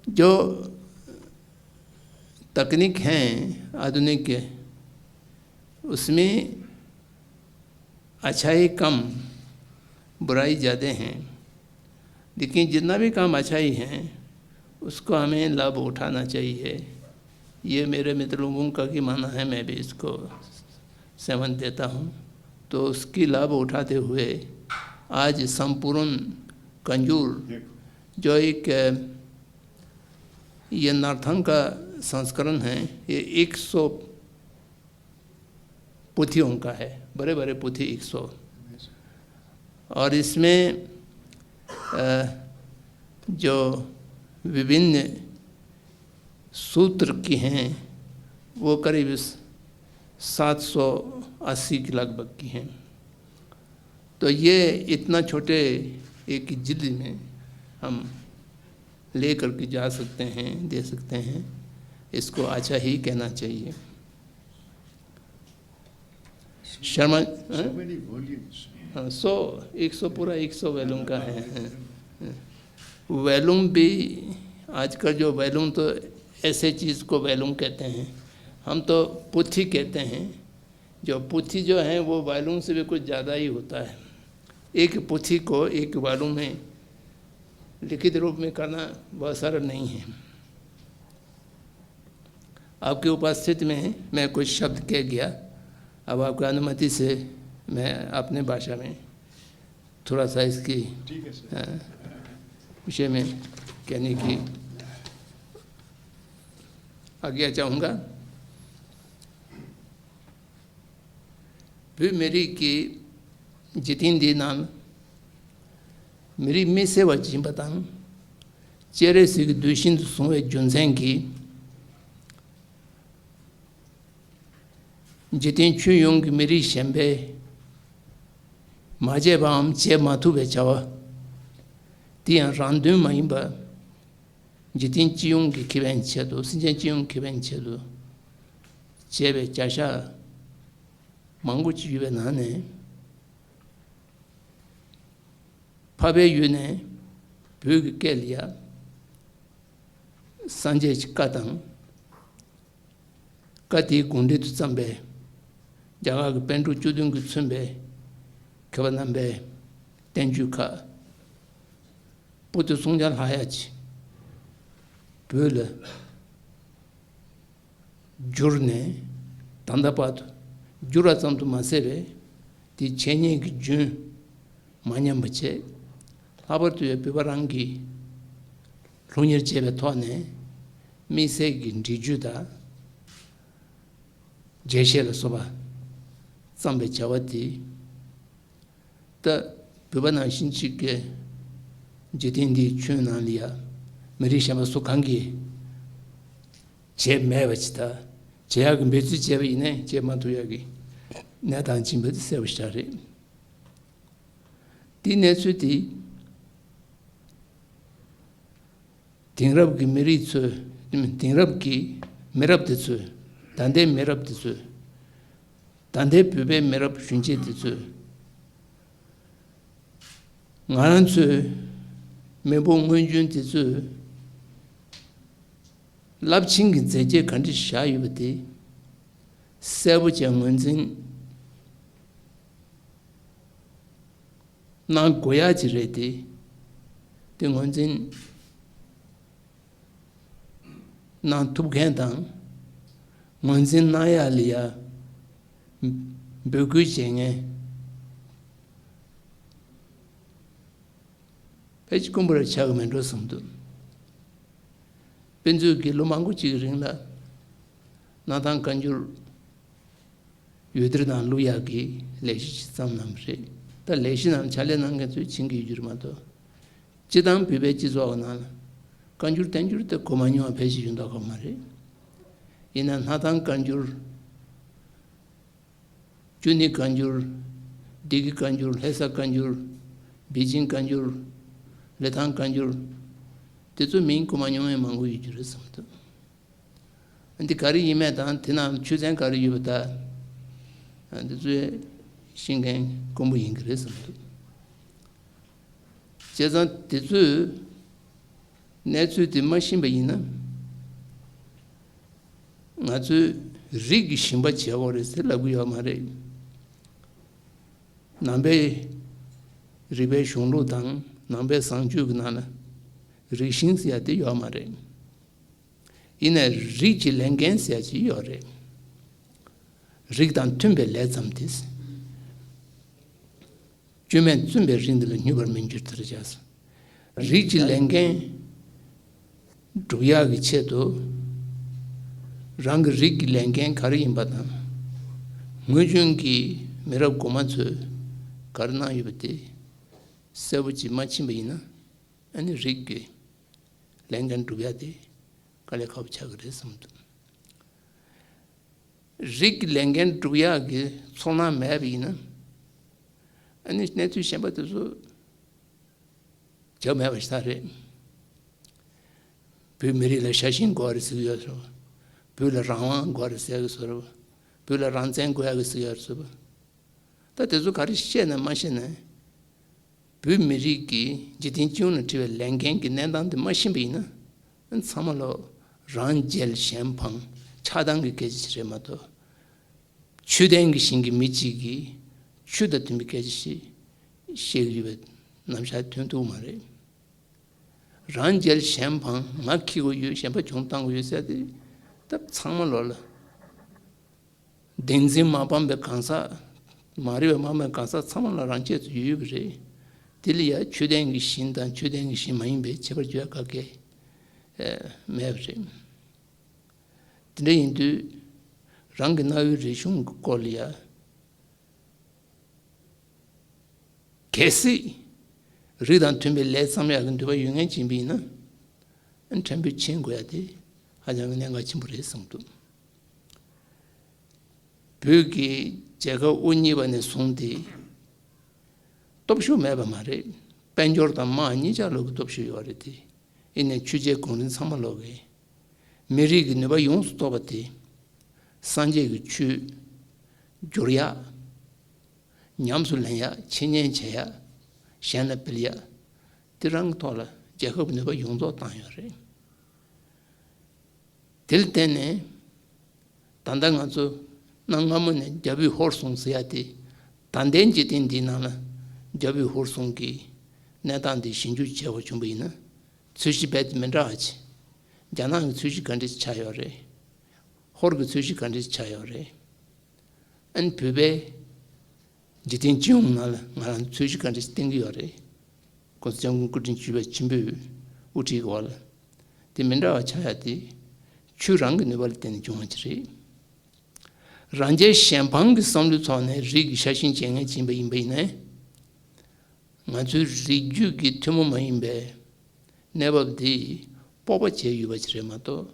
जो तकनीक हैं आधुनिक, उसमें अच्छाई कम, बुराई ज़्यादा हैं। लेकिन जितना भी काम अच्छाई हैं, उसको हमें लाभ उठाना चाहिए। ये मेरे मित्र लोगों का ही मानना है, मैं भी इसको सेवन देता हूँ। तो उसकी लाभ उठाते हुए आज संपूर्ण कंजूर, जो एक, अ, ये नारथांग का संस्करण है, ये एक सौ पोथियों का है, बड़े बड़े पोथी एक सौ। और इसमें, अ, जो विभिन्न सूत्र की हैं, वो करीब सात सौ अस्सी के लगभग की हैं। तो ये इतना छोटे एक जिल्द में हम लेकर के जा सकते हैं, दे सकते हैं, इसको अच्छा ही कहना चाहिए। शर्मा, हैं? So many volumes। हाँ, सौ, एक सौ, पूरा एक सौ वॉल्यूम का है। हाँ, हाँ। वॉल्यूम भी आजकल जो वॉल्यूम, तो ऐसे चीज़ को वॉल्यूम कहते हैं, हम तो पोथी कहते हैं। जो पोथी जो है, वो वॉल्यूम से भी कुछ ज़्यादा ही होता है। एक पोथी को एक वॉल्यूम में लिखित रूप में करना बहुत सरल नहीं है। आपकी उपस्थिति में मैं कुछ शब्द कह गया, अब आपकी अनुमति से मैं अपने भाषा में थोड़ा सा इसकी, ठीक है सर। अ, विषय में कहने की आज्ञा चाहूँगा। བོད་མི་རིགས་ཀྱི་འཇིག་རྟེན་འདིའི་ནང་མི་རིགས་མི་སེར་བ་ཡིན་པ་དང་། སྤྱན་རས་གཟིགས་ཀྱི་གདུལ་ཞིང་དུ་བཟུང་བའི་རྒྱུ་མཚན་གྱིས། འཇིག་རྟེན་ཁྱོན་ཡོངས་ཀྱི་མི་རིགས་གཞན་པས་མ་བྱས་པའམ་བྱེད་མ་ཐུབ་པའི་བྱ་བ། དེ་ཡང་རང་དོན་མ་ཡིན་པ། འཇིག་རྟེན་སྤྱི་ཡོངས་ཀྱི་ཁེ་ཕན་ཆེད་དུ། སེམས་ཅན་སྤྱི་ཡོངས་ཀྱི་ཁེ་ཕན་ཆེད་དུ་བྱས་པའི་བྱ་གཞག་མང་པོ་ཅིག་ཡོད་པའི་ནང་ནས། འཕགས་པའི་ཡུལ་ནས་བོད་ཀྱི་སྐད་ལ་ཡ། སངས་རྒྱས་ཀྱི་བཀའ་དང་། བཀའ་དེའི་དགོངས་འགྲེལ་དུ་བརྩམས་པའི་རྒྱ་གར་གྱི་པཎ་གྲུབ་བཅུ་བདུན་གྱིས་མཚོན་པའི་མཁས་པ་རྣམ་པའི་བསྟན་བཅོས་ཁག་པོ་ཏི་སུམ་བརྒྱ་ལྷག་ཡ་ཅིག་བོད་ལ་བསྒྱུར་ནས། ད་ལྟ་བར་དུ་བསྒྱུར་བ་ཙམ་དུ་མ་ཟད་པའི་དེའི་འཆད་ཉན་གྱི་རྒྱུན་མ་ཉམས་པ་བྱས། ལྷག་པར་དུ་ཡང་བོད་པ་རང་གིས་སློབ་གཉེར་བྱས་པའི་ཐོག་ནས་དམིགས་བསལ་གྱི་འགྲེལ་བརྗོད་དང་རྒྱས་བཤད་ལ་སོགས་པ་བརྩམས་པའི་བྱ་བ་དེ། ད་བོད་པ་ནང་བཞིན་གཅིག་གི་འཇིག་རྟེན་འདིའི་ཁྱོན་ནང་ལ་ཡ་མི་རིགས་གཞན་པ་སུ་གང་གིས་བྱས་མེད་པ་ཅིག་དང་། བྱེད་ཡག་གི་འབད་རྩོལ་བྱས་པ་ཡིན་ནའི་བྱེད་མ་ཐུབ་ཡག་གི་གནས་སྟངས་ཅིག་ཡིན་པ་དེ་གསལ་པོ་ཞེ་དྲག་རེད། དེའི་གནས་ཚུལ་དེ། དེང་རབས་ཀྱི་མི་རིགས་ཚོས། དེང་རབས་ཀྱི་མི་རབས་དེ་ཚོས། ད་ལྟའི་མི་རབས་དེ་ཚོས། ད་ལྟའི་བོད་པའི་མི་རབས་གཞོན་སྐྱེས་དེ་ཚོས། ང་རང་ཚོའི་མེས་པོ་སྔོན་བྱོན་དེ་ཚོས་རླབས་ཆེན་གྱི་མཛད་རྗེས་ག་འདྲ་བཞག་ཡོད་པ་དེ་གསལ་པོ་བྱས་ངོས་འཛིན་གནང་དགོས་ཡག་ཅིག་རེད་དེ། དེ་ངོས་འཛིན་གནང་ཐུབ་མཁན་དང་། ངོས་འཛིན་གནང་ཡག་ལ་ཡ་འབོད་སྐུལ་བྱེད་མཁན་ཕལ་ཆེར་དཀོན་པོ་རེ་ཆགས་ཀྱི་མེད་འགྲོ་བསམ་འདུག་དཔེ་མཛོད་ཀྱིས་ལོ་མང་པོ་ཅིག་གི་རིང་ལ་གནའ་ཐང་བཀའ་འགྱུར་ཡུལ་སྡེར་ནང་བླུག་ཡག་གི་ལས་གཞི་ཞིག་བརྩམས་གནང་བ་རེད། ད་ལས་གཞི་ནང་ཕྱག་ལས་གནང་མཁན་ཚོས་བྱིན་གྱི་ཡོད་རྒྱུ་རེད་མ་གཏོགས། སྤྱིར་བཏང་བོད་པའི་སྤྱི་ཚོགས་ནང་ལ་བཀའ་འགྱུར་བསྟན་འགྱུར་དེ་གོ་མ་མྱོང་བ་ཕལ་ཆེར་ཡོད་མདོག་ཁ་པོ་མ་རེད། ཡིན་ན་གནའ་ཐང་བཀའ་འགྱུར། ཅུ་ནི་བཀའ་འགྱུར། སྡེ་དགེ་བཀའ་འགྱུར། ལྷ་ས་བཀའ་འགྱུར། པེ་ཅིང་བཀའ་འགྱུར། ལི་ཐང་བཀའ་འགྱུར། དེ་ཚོ་མིང་གོ་མ་མྱོང་བའི་མང་པོ་ཡོད་རྒྱུ་རེད་བསམ་འདུག་འདི་ག་རེ་ཡིན་མིན་དང་དེ་ནང་ཆོས་ཚན་ག་རེ་ཡོད་པ་དང་། འདི་ཚོ་ཤེས་མཁན་དཀོན་པོ་ཡིན་གྱི་རེད་བསམ་འདུག་བྱས་ཙང་དེ་ཚོའི་གནས་ཚུལ་དེ་མ་ཤེས་པ་ཡིན་ན། ང་ཚོས་རིགས་ཀྱི་ཞེན་པ་བྱེད་དགོས་རེད་ཟེར་ལབ་ཀྱི་ཡོད་མ་རེད། ནང་པའི་རིག་པའི་གཞུང་ལུགས་དང་ནང་པའི་བཟང་སྤྱོད་ཀྱི་ནང་ལ་ རིགས་ཤིང་ཟེར་ཡ་དེ་ཡོད་མ་རེད། ཡིན་ནའི་རིགས་ཀྱི་ལས་འགན་ཟེར་ཡ་ཅིག་ཡོད་རེད། རིགས་དང་མཐུན་པའི་ལས་ཙམ་དེ། སྐྱོན་མེད་བཙུན་པའི་རིགས་འདི་ལ་སྙོམས་པར་མི་འཇུག་དེར་བྱས། རིགས་ཀྱི་ལས་འགན་སྒྲུབ་ཡག་གི་ཆེད་དུ། རང་གི་རིགས་ཀྱི་ལས་འགན་ག་རེ་ཡིན་པ་དང་། སྔོན་བྱོན་གྱི་མི་རབས་གོང་མ་ཚོས་ག་རེ་གནང་ཡོད་པ་དེ་གསལ་པོ་ཅིག་མ་ཕྱིན་པ་ཡིན་ན། ཨ་ནི་རིགས་ཀྱི་ལས་འགན་སྒྲུབ་ཡག་དེ་དཀའ་ལས་ཁག་པོ་ཆགས་ཀྱི་རེད་བསམ་འདུག། རིགས་ཀྱི་ལས་འགན་སྒྲུབ་ཡག་གི་ཚོར་སྣང་མེད་པ་ཡིན་ན། ཨ་ནི་གནས་ཚུལ་གཞན་པ་དེ་ཚོ་བྱ་མེད་པ་ཞིག་ད་རེད། བོད་མི་རིགས་ལ་ཤ་ཞེན་དགོས་རེད་ཟེར་གྱི་ཡོད་ཟེར་བ། བོད་ལ་རང་དབང་དགོས་རེད་ཟེར་གྱི་ཟེར་བ། བོད་ལ་རང་བཙན་དགོས་ཡག་གི་ཟེར་གྱི་ཡོད་ཟེར་བ། ད་དེ་ཚོ་ག་རེ་བཤད་ན་མ་བཤད་ན། བོད་མི་རིགས་ཀྱི་འཇིག་རྟེན་སྤྱི་ཡོངས་ལ་འཁྲི་བའི་ལས་འགན་གྱི་གནས་སྟངས་དེ་མ་ཤེས་པ་ཡིན་ན། ཚང་མ་ལོ་རང་རྒྱལ་གཞན་ཕམ་ཆགས་སྡང་གི་སྐད་ཆ་ཞིག་རེད་མ་གཏོགས། ཆོས་ལྡན་གྱི་ཞིང་གི་མི་གཅིག་གིས་ཆོས་དང་མཐུན་པའི་སྐད་ཆ་ཞིག་བཤད་ཀྱི་ཡོད་པའི་རྣམ་གཞག་ཐོན་ཐུབ་མ་རེད། རང་རྒྱལ་གཞན་ཕམ། ང་འཁྱེར་དགོས་ཡོད། གཞན་པ་གྱོང་གཏོང་དགོས་ཡོད་ཟེར་ཏེ། ད་ཚང་མ་ལོ་ལ། བདེན་འཛིན་མ་སྤངས་པའི་གང་ཟག། མ་རིག་པ་མ་སྤངས་པའི་གང་ཟག་ཚང་མ་ལ་རང་ཆས་སུ་ཡོད་ཡོད་པ་རེད། དེ་ལ་ཡང་ཆོས་ལྡན་གྱི་ཞིང་དང་ཆོས་ལྡན་གྱི་ཞིང་མ་ཡིན་པའི་ཁྱད་པར་གྱི་ག་གེ་མེད་པ་རེད། དེ་འདྲ་ཡིན་དུས། རང་གི་གནའ་བོའི་རིག་གཞུང་གི་སྐོར་ལ་ཡང་། གལ་སྲིད་རིགས་དང་མཐུན་པའི་ལས་བརྩམ་ཡག་གི་འདོད་པ་ཡོད་མཁན་ཅིག་ཡིན་པ་ཡིན་ན། ཕྲན་བུ་མཁྱེན་དགོས་ཡ་དེ་ཧ་ཅང་གི་གནད་འགག་ཆེན་པོ་རེད་བསམ་འདུག། བོད་ཀྱི་རྒྱལ་ཁབ་དབུ་བརྙེས་པ་ནས་བཟུང་སྟེ་སྟོབས་ཤུགས་མེད་པ་མ་རེད། དཔལ་འབྱོར་དང་དམག་གཉིས་ཆ་ལོག་གི་སྟོབས་ཤུགས་ཡོད་རེད་དེ། ཡིན་ནའི་ཆོས་བྱེད་གོང་རིམ་ཚང་མ་ལོག་གི། མི་རིགས་ཀྱི་ནུས་པ་ཡོངས་སུ་རྟོགས་པ་དེ། སངས་རྒྱས་ཀྱི་ཆོས་བསྒྱུར་ཡག་ཉམས་སུ་ལེན་ཡག་འཆད་ཉན་བྱེད་ཡག་གཞན་ལ་སྤེལ་ཡག་དེ་རང་གི་ཐོག་ལ་རྒྱལ་ཁབ་ཀྱི་ནུས་པ་ཡོངས་རྫོགས་བཏང་ཡོད་རེད། དེ་ལ་བརྟེན་ནས། ད་ལྟ་ང་ཚོ་གནའ་སྔ་མོ་ནས་རྒྱ་བོད་ཧོར་གསུམ་ཟེར་ཡ་དེ། ད་ལྟའི་འཇིག་རྟེན་འདིའི་ནང་ལ་རྒྱ་བོད་ཧོར་གསུམ་གྱི་གནས་སྟངས་འདི་ཞིབ་འཇུག་བྱས་པ་བྱུང་བ་ཡིན་ན། ཚོས་གཞི་རྦད་དེ་མི་འདྲ་བ་ཅིག། རྒྱ་ནག་གི་ཚོས་གཞི་ག་འདྲ་ཅིག་ཆགས་ཡོད་རེད། ཧོར་གྱི་ཚོས་གཞི་ག་འདྲ་ཅིག་ཆགས་ཡོད་རེད། ཨ་ནི་བོད་པའི་འཇིག་རྟེན་སྤྱི་ཡོངས་ནང་ལ་ང་རང་ཚོས་གཞི་ག་འདྲ་ཞིག་བསྟན་གྱི་ཡོད་རེད། ༸གོང་ས་༸སྐྱབས་མགོན་སྐུ་ཕྲེང་བཅུ་པ་ཆེན་པོས་དབུ་ཁྲིད་ཀྱི་འོག་ལ། དེ་མི་འདྲ་བ་ཆགས་ཡ་དེ། ཆོས་རང་གི་ནུས་པ་ལ་བརྟེན་ནས་བྱུང་བ་ཅིག་རེད། རང་རྒྱལ་གཞན་ཕམ་གྱི་བསམ་བློའི་ཐོག་ནས་རིགས་ཀྱི་ཤ་ཞེན་བྱེད་མཁན་ཅིག་ཡིན་པ་ཡིན་ན། ང་ཚོའི་རིགས་རྒྱུད་ཀྱི་ཐུན་མོང་མ་ཡིན་པའི་གནས་བབ་འདི་སྤོབས་པ་བྱས་ཡོད་པ་ཅིག་རེད་མ་གཏོགས།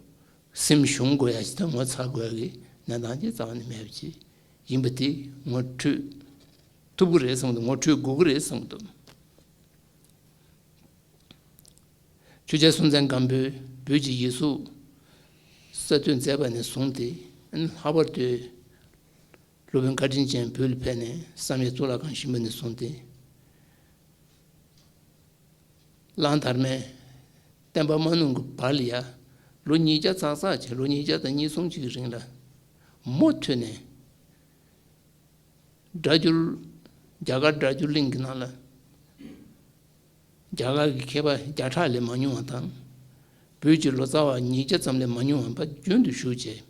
སེམས་ཞུམ་དགོས་ཡ་ཞིག་དང་ངོ་ཚ་དགོས་ཡ་གི་གནས་སྟངས་ཅིག་རྩ་བ་ནས་མེད་པ་ཅིག་ཡིན་པ་དེ་ངོ་འཕྲོད་ཐུབ་ཀྱི་རེད་བསམ་གྱི་འདུག། ངོ་འཕྲོད་དགོས་ཀྱི་རེད་བསམ་གྱི་འདུག། ཆོས་རྒྱལ་སྲོང་བཙན་སྒམ་པོས་བོད་ཀྱི་ཡིག་གཟུགས་གསར་གཏོད་མཛད་པ་ནས་བཟུང་སྟེ། ལྷག་པར་དུ་སློབ་དཔོན་བཀའ་དྲིན་ཅན་བོད་ལ་ཕེབས་ནས་བསམ་ཡས་གཙུག་ལག་ཁང་བཞེངས་པ་ནས་བཟུང་སྟེ། གླང་དར་མས་བསྟན་པ་མ་ནུབ་ཀྱི་བར་ལ་ཡ། ལོ་ཉིས་བརྒྱ་ཙག་ཙག་བྱས། ལོ་ཉིས་བརྒྱ་དང་གཉིས་གསུམ་ཅིག་གི་རིང་ལ་མུ་མཐུད་ནས། སྒྲ་སྒྱུར། རྒྱ་གར་སྒྲ་སྒྱུར་གླིང་གི་ནང་ལ་རྒྱ་གར་གྱི་མཁས་པ་བརྒྱ་ཕྲག་ལས་མ་ཉུང་བ་དང་། བོད་ཀྱི་ལོ་ཙཱ་བ་ཉིས་བརྒྱ་ཙམ་ལས་མ་ཉུང་བ་རྒྱུན་དུ་བཞུགས་བྱས།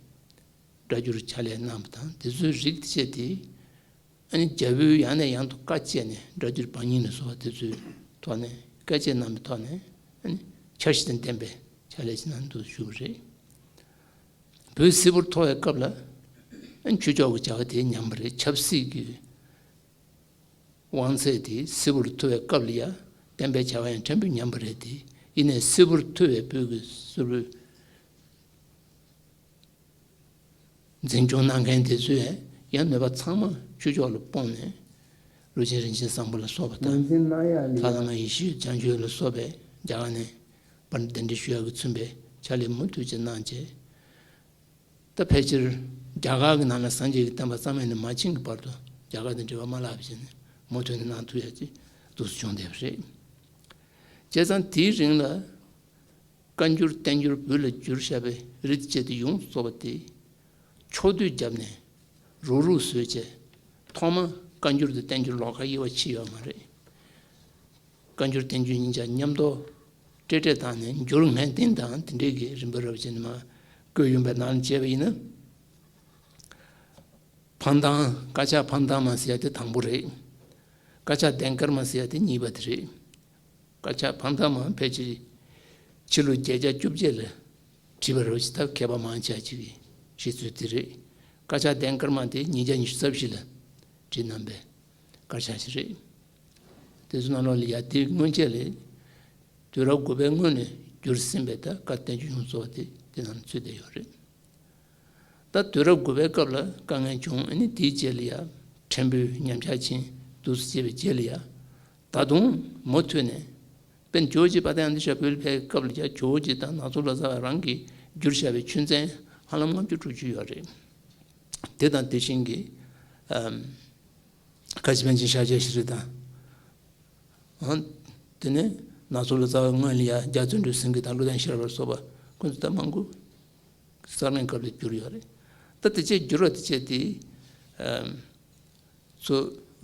སྒྲ་སྒྱུར་ཕྱག་ལས་གནང་བ་དང་། དེ་ཚོའི་རིགས་དེ་བྱས་ཏེ། ཨ་ནི་རྒྱ་བོད་ཡང་ནས་ཡང་དུ་བཀའ་བཅད་ནས། སྒྲ་སྒྱུར་བར་སྙིང་ལ་སོགས་པ་དེ་ཚོའི་ཐོག་ནས་བཀའ་བཅད་གནང་བའི་ཐོག་ནས། ཨ་ནི་འཆར་གཞི་དང་ལྡན་པའི་ཕྱག་ལས་ཅིག་གནང་འདུག་ཞུ་བ་རེད། བོད་སིལ་བུར་འཐོར་བའི་སྐབས་ལ། ཨ་ནི་ཆོས་ཕྱོགས་ཀྱི་བྱ་བ་དེ་ཉམས་པ་རེད། ཆབ་སྲིད་ཀྱི་དབང་ཚད་དེ་སིལ་བུར་འཐོར་བའི་སྐབས་ལ་ཡང་བསྟན་པའི་བྱ་བ་ཡང་ཕྲན་བུ་ཉམས་པ་རེད་དེ། ཡིན་ནའི་སིལ་བུར་འཐོར་བའི་བོད་ཀྱི་སིལ་བུར། འཛིན་སྐྱོང་གནང་མཁན་དེ་ཚོས་ཡང་ནུས་པ་ཚང་མ་ཆོས་ཕྱོགས་ལ་སྤུངས་ནས། ཀླུ་ཆེན་རིན་ཆེན་བཟང་པོ་ལ་སོགས་པ་དང་། ངོས་འཛིན་གནང་ཡ་ལ་ལྷ་དར་མ་ཡེ་ཤེས་བྱང་ཆུབ་ལ་སོགས་པའི་རྒྱ་གར་ནས་པར་གདན་འདྲེན་ཞུ་ཡག་གིས་མཚོན་པའི་ཕྱག་ལས་མུ་མཐུད་ཅིག་གནང་བྱས། ད་ཕལ་ཆེར་རྒྱ་གར་གྱི་ནང་ལ་སངས་རྒྱས་ཀྱི་བསྟན་པ་རྩ་མེད་ནས་མ་ཕྱིན་གྱི་བར་དུ་རྒྱ་གར་དང་འབྲེལ་བ་མ་བརླག་པ་བྱས་ནས་མུ་མཐུད་ནས་གནང་ཐུབ་ཡ་ཅིག་འདུག་སེ་བྱུང་བསྡད་པ་རེད། བྱས་ཙང་དེའི་རིང་ལ། བཀའ་འགྱུར་བསྟན་འགྱུར་བོད་ལ་བསྒྱུར་བཞག་པའི་རིགས་བཅས་དེ་ཡོངས་སུ་རྫོགས་པ་དེ། ཕྱོགས་བསྡུས་བརྒྱབ་ནས་རུག་རུག་བཟོས་བྱས། ཐོག་མ་བཀའ་འགྱུར་དང་བསྟན་འགྱུར་ལོགས་ཀ་དབྱེ་བ་ཕྱེ་ཡོད་མ་རེད། བཀའ་འགྱུར་བསྟན་འགྱུར་གཉིས་ཆ་མཉམ་དུ་ སྤྲེལ་སྤྲེལ་དང་ནི་འགྱུར་ངན་ལྡན་དང་དེ་འདྲའི་གི་རིམ་པ་རབ་ཅིག་ནི་མ་བཀོད་ཡོད་པའི་ནང་ལ་བྱས་པ་ཡིན་ན། ཕན་དང་དཀར་ཆག་ཕན་དང་མ་ཟེར་ཡ་དེ་དང་པོ་རེད། དཀར་ཆག་ལྡན་དཀར་མ་ཟེར་ཡ་དེ་གཉིས་པ་དེ་རེད། དཀར་ཆག་ཕན་དང་མ་ཕལ་ཆེར་ཕྱི་ལོ་བརྒྱད་བརྒྱ་བཅོ་བརྒྱད་ལ་བྲིས་པ་རེད་ཅེས་ད་མཁས་པ་མང་ཆེ་ཅིག་གིས་བཤད་ཚུལ་དེ་རེད། དཀར་ཆག་ལྡན་དཀར་མ་དེ་ཉིས་བརྒྱ་ཉི་ཤུ་རྩ་བཞི་ལ་བྲིས་གནང་པའི་དཀར་ཆག་ཅིག་རེད། དེ་ཚོ་ནང་ལོགས་ལ་ཡ་དེ་སྔོན་ཆད་ལས་དུས་རབས་དགུ་པའི་སྔོན་ནས་འགྱུར་ཟིན་པའི་ད་བཀའ་བསྟན་བཅོས་ཡོངས་རྫོགས་དེ་དེ་ནང་ཚུད་བསྡད་ཡོད་རེད། ད་དུས་རབས་དགུ་པའི་སྐབས་ལ་དཀའ་ངལ་བྱུང་། ཨ་ནི་དེའི་རྗེས་ལ་ཡ་ཕྲན་བུ་ཉམས་ཆག་ཕྱིན་འདུག་ཟེར་བའི་རྗེས་ལ་ཡ། ད་དུང་མུ་མཐུད་ནས་དཔེར་ན་ཇོ་བོ་རྗེ་དཔལ་ལྡན་ཨ་ཏི་ཤ་བོད་ལ་ཕེབས་པའི་སྐབས་ལ་ཡ་ཇོ་བོ་རྗེ་དང་ནག་ཚོ་ལོ་ཙཱ་བ་རང་གིས་བསྒྱུར་བཞག་པའི་ཆོས་ཚན་ཧ་ལམ་ལྔ་བཅུ་དྲུག་ཅུ་ཡོད་རེད། དེ་དང་དེ་བཞིན་གྱི་ཨམ་ཁ་ཆེ་པཎ་ཆེན་ཤཱཀྱ་ཤྲཱི་དང་། ཨང་། དེ་ནས་ནག་ཚོ་ལོ་ཙཱ་བ་སྔོན་ལ་ཡ་རྒྱ་བརྩོན་འགྲུས་སེང་གེ་དང་ཀླུ་ལྡན་ཤེས་རབ་ལ་སོགས་པ་ཁོང་ཚོ་ད་མང་པོ་གསར་རྙིང་སྐབས་ལ་བསྒྱུར་ཡོད་རེད། ད་དེ་བྱས་བསྒྱུར་བ་དེ་བྱས་ཏེ། ཨམ། ཚོ་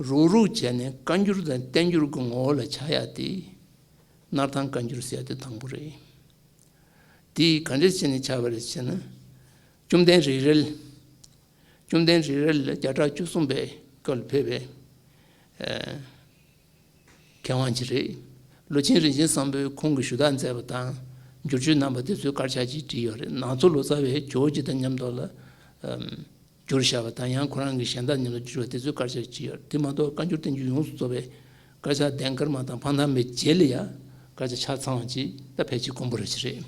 རུག་རུག་བྱས་ནས་བཀའ་འགྱུར་དང་བསྟན་འགྱུར་གྱི་ངོ་བོ་ལ་ཆགས་ཡ་དེ། སྣར་ཐང་བཀའ་འགྱུར་ཟེར་ཡ་དེ་དང་པོ་རེད། དེ་ག་འདྲ་བྱས་ནས་ཆགས་པ་རེད་ཟེར་ན། བཅོམ་ལྡན་རིག་རལ། བཅོམ་ལྡན་རིག་རལ་ལ་བརྒྱ་ཕྲག་བཅུ་གསུམ་པའི་སྐབས་ལ་ཕེབས་པའི་ཨ་མཁས་དབང་ཅིག་རེད། ལོ་ཆེན་རིན་ཆེན་བཟང་པོས་ཁོང་གི་ཞུ་དག་མཛད་པ་དང་། བསྒྱུར་བཅོས་གནང་བ་དེ་ཚོའི་དཀར་ཆག་ཅིག་བྲིས་ཡོད་རེད། ནག་ཚོ་ལོ་ཙཱ་བས་ཇོ་བོ་རྗེ་དང་མཉམ་དུ་ལ་ཨམ་བསྒྱུར་བཞག་པ་དང་། ཡང་ཁོ་རང་གི་གཞན་དག་མཉམ་དུ་བསྒྱུར་བ་དེ་ཚོའི་དཀར་ཆག་ཅིག་ཡོད་རེད། དེ་མ་གཏོགས་བཀའ་འགྱུར་བསྟན་འགྱུར་ཡོངས་སུ་རྫོགས་པའི་དཀར་ཆག་ལྡན་དཀར་མ་དང་ཕན་དང་མའི་རྗེས་ལ་ཡ་དཀར་ཆག་ཆ་ཚང་བ་ཅིག་ད་ཕལ་ཆེར་དཀོན་པོ་རེ་ཅིག་རེད།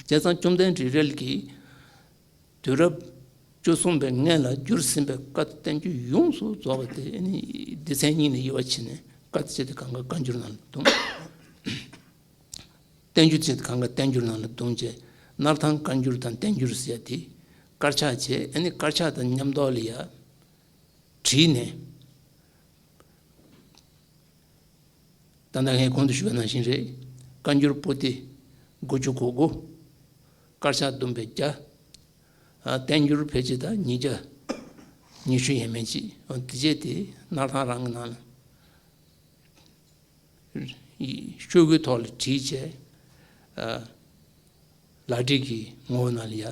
བྱས་ཙང་བཅོམ་ལྡན་རིག་རལ་གྱིས་དུས་རབས་བཅུ་གསུམ་པའི་སྔོན་ལ་བསྒྱུར་ཟིན་པའི་བཀའ་བསྟན་བཅོས་ཡོངས་སུ་རྫོགས་པ་དེ་ནི་སྡེ་ཚན་གཉིས་ལ་དབྱེ་བ་ཕྱེ་ནས་བཀའ་བཅད་དེ་གང་ག་བཀའ་འགྱུར་ནང་ལ་བསྡོམས། བསྟན་འགྱུར་བཅད་དེ་གང་ག་བསྟན་འགྱུར་ནང་ལ་བསྡོམས་བྱས། སྣར་ཐང་བཀའ་འགྱུར་དང་བསྟན་འགྱུར་ཟེར་ཡ་དེ་དཀར་ཆག་བྱས། ཨ་ནི་དཀར་ཆག་དང་མཉམ་དུ་ལ་ཡ་བྲིས་ནས། ད་ལྟ་ངས་གོང་དུ་ཞུས་པ་ནང་བཞིན་རེད། བཀའ་འགྱུར་པོ་ཏི་དགུ་བཅུ་གོ་དགུ། དཀར་ཆག་བསྡོམས་པས་བརྒྱ། ཨ་བསྟན་འགྱུར་ཕལ་ཆེར་ད་ཉིས་བརྒྱ་ཉི་ཤུ་ཡས་མས་ཅིག། ཨ་དེ་བྱས་ཏེ་སྣར་ཐང་རང་གི་ནང་ལ་ཤོག་གུའི་ཐོག་ལ་བྲིས་བྱས། ཨ་ལག་བྲིས་ཀྱི་ངོ་བོ་ནང་ལ་ཡ།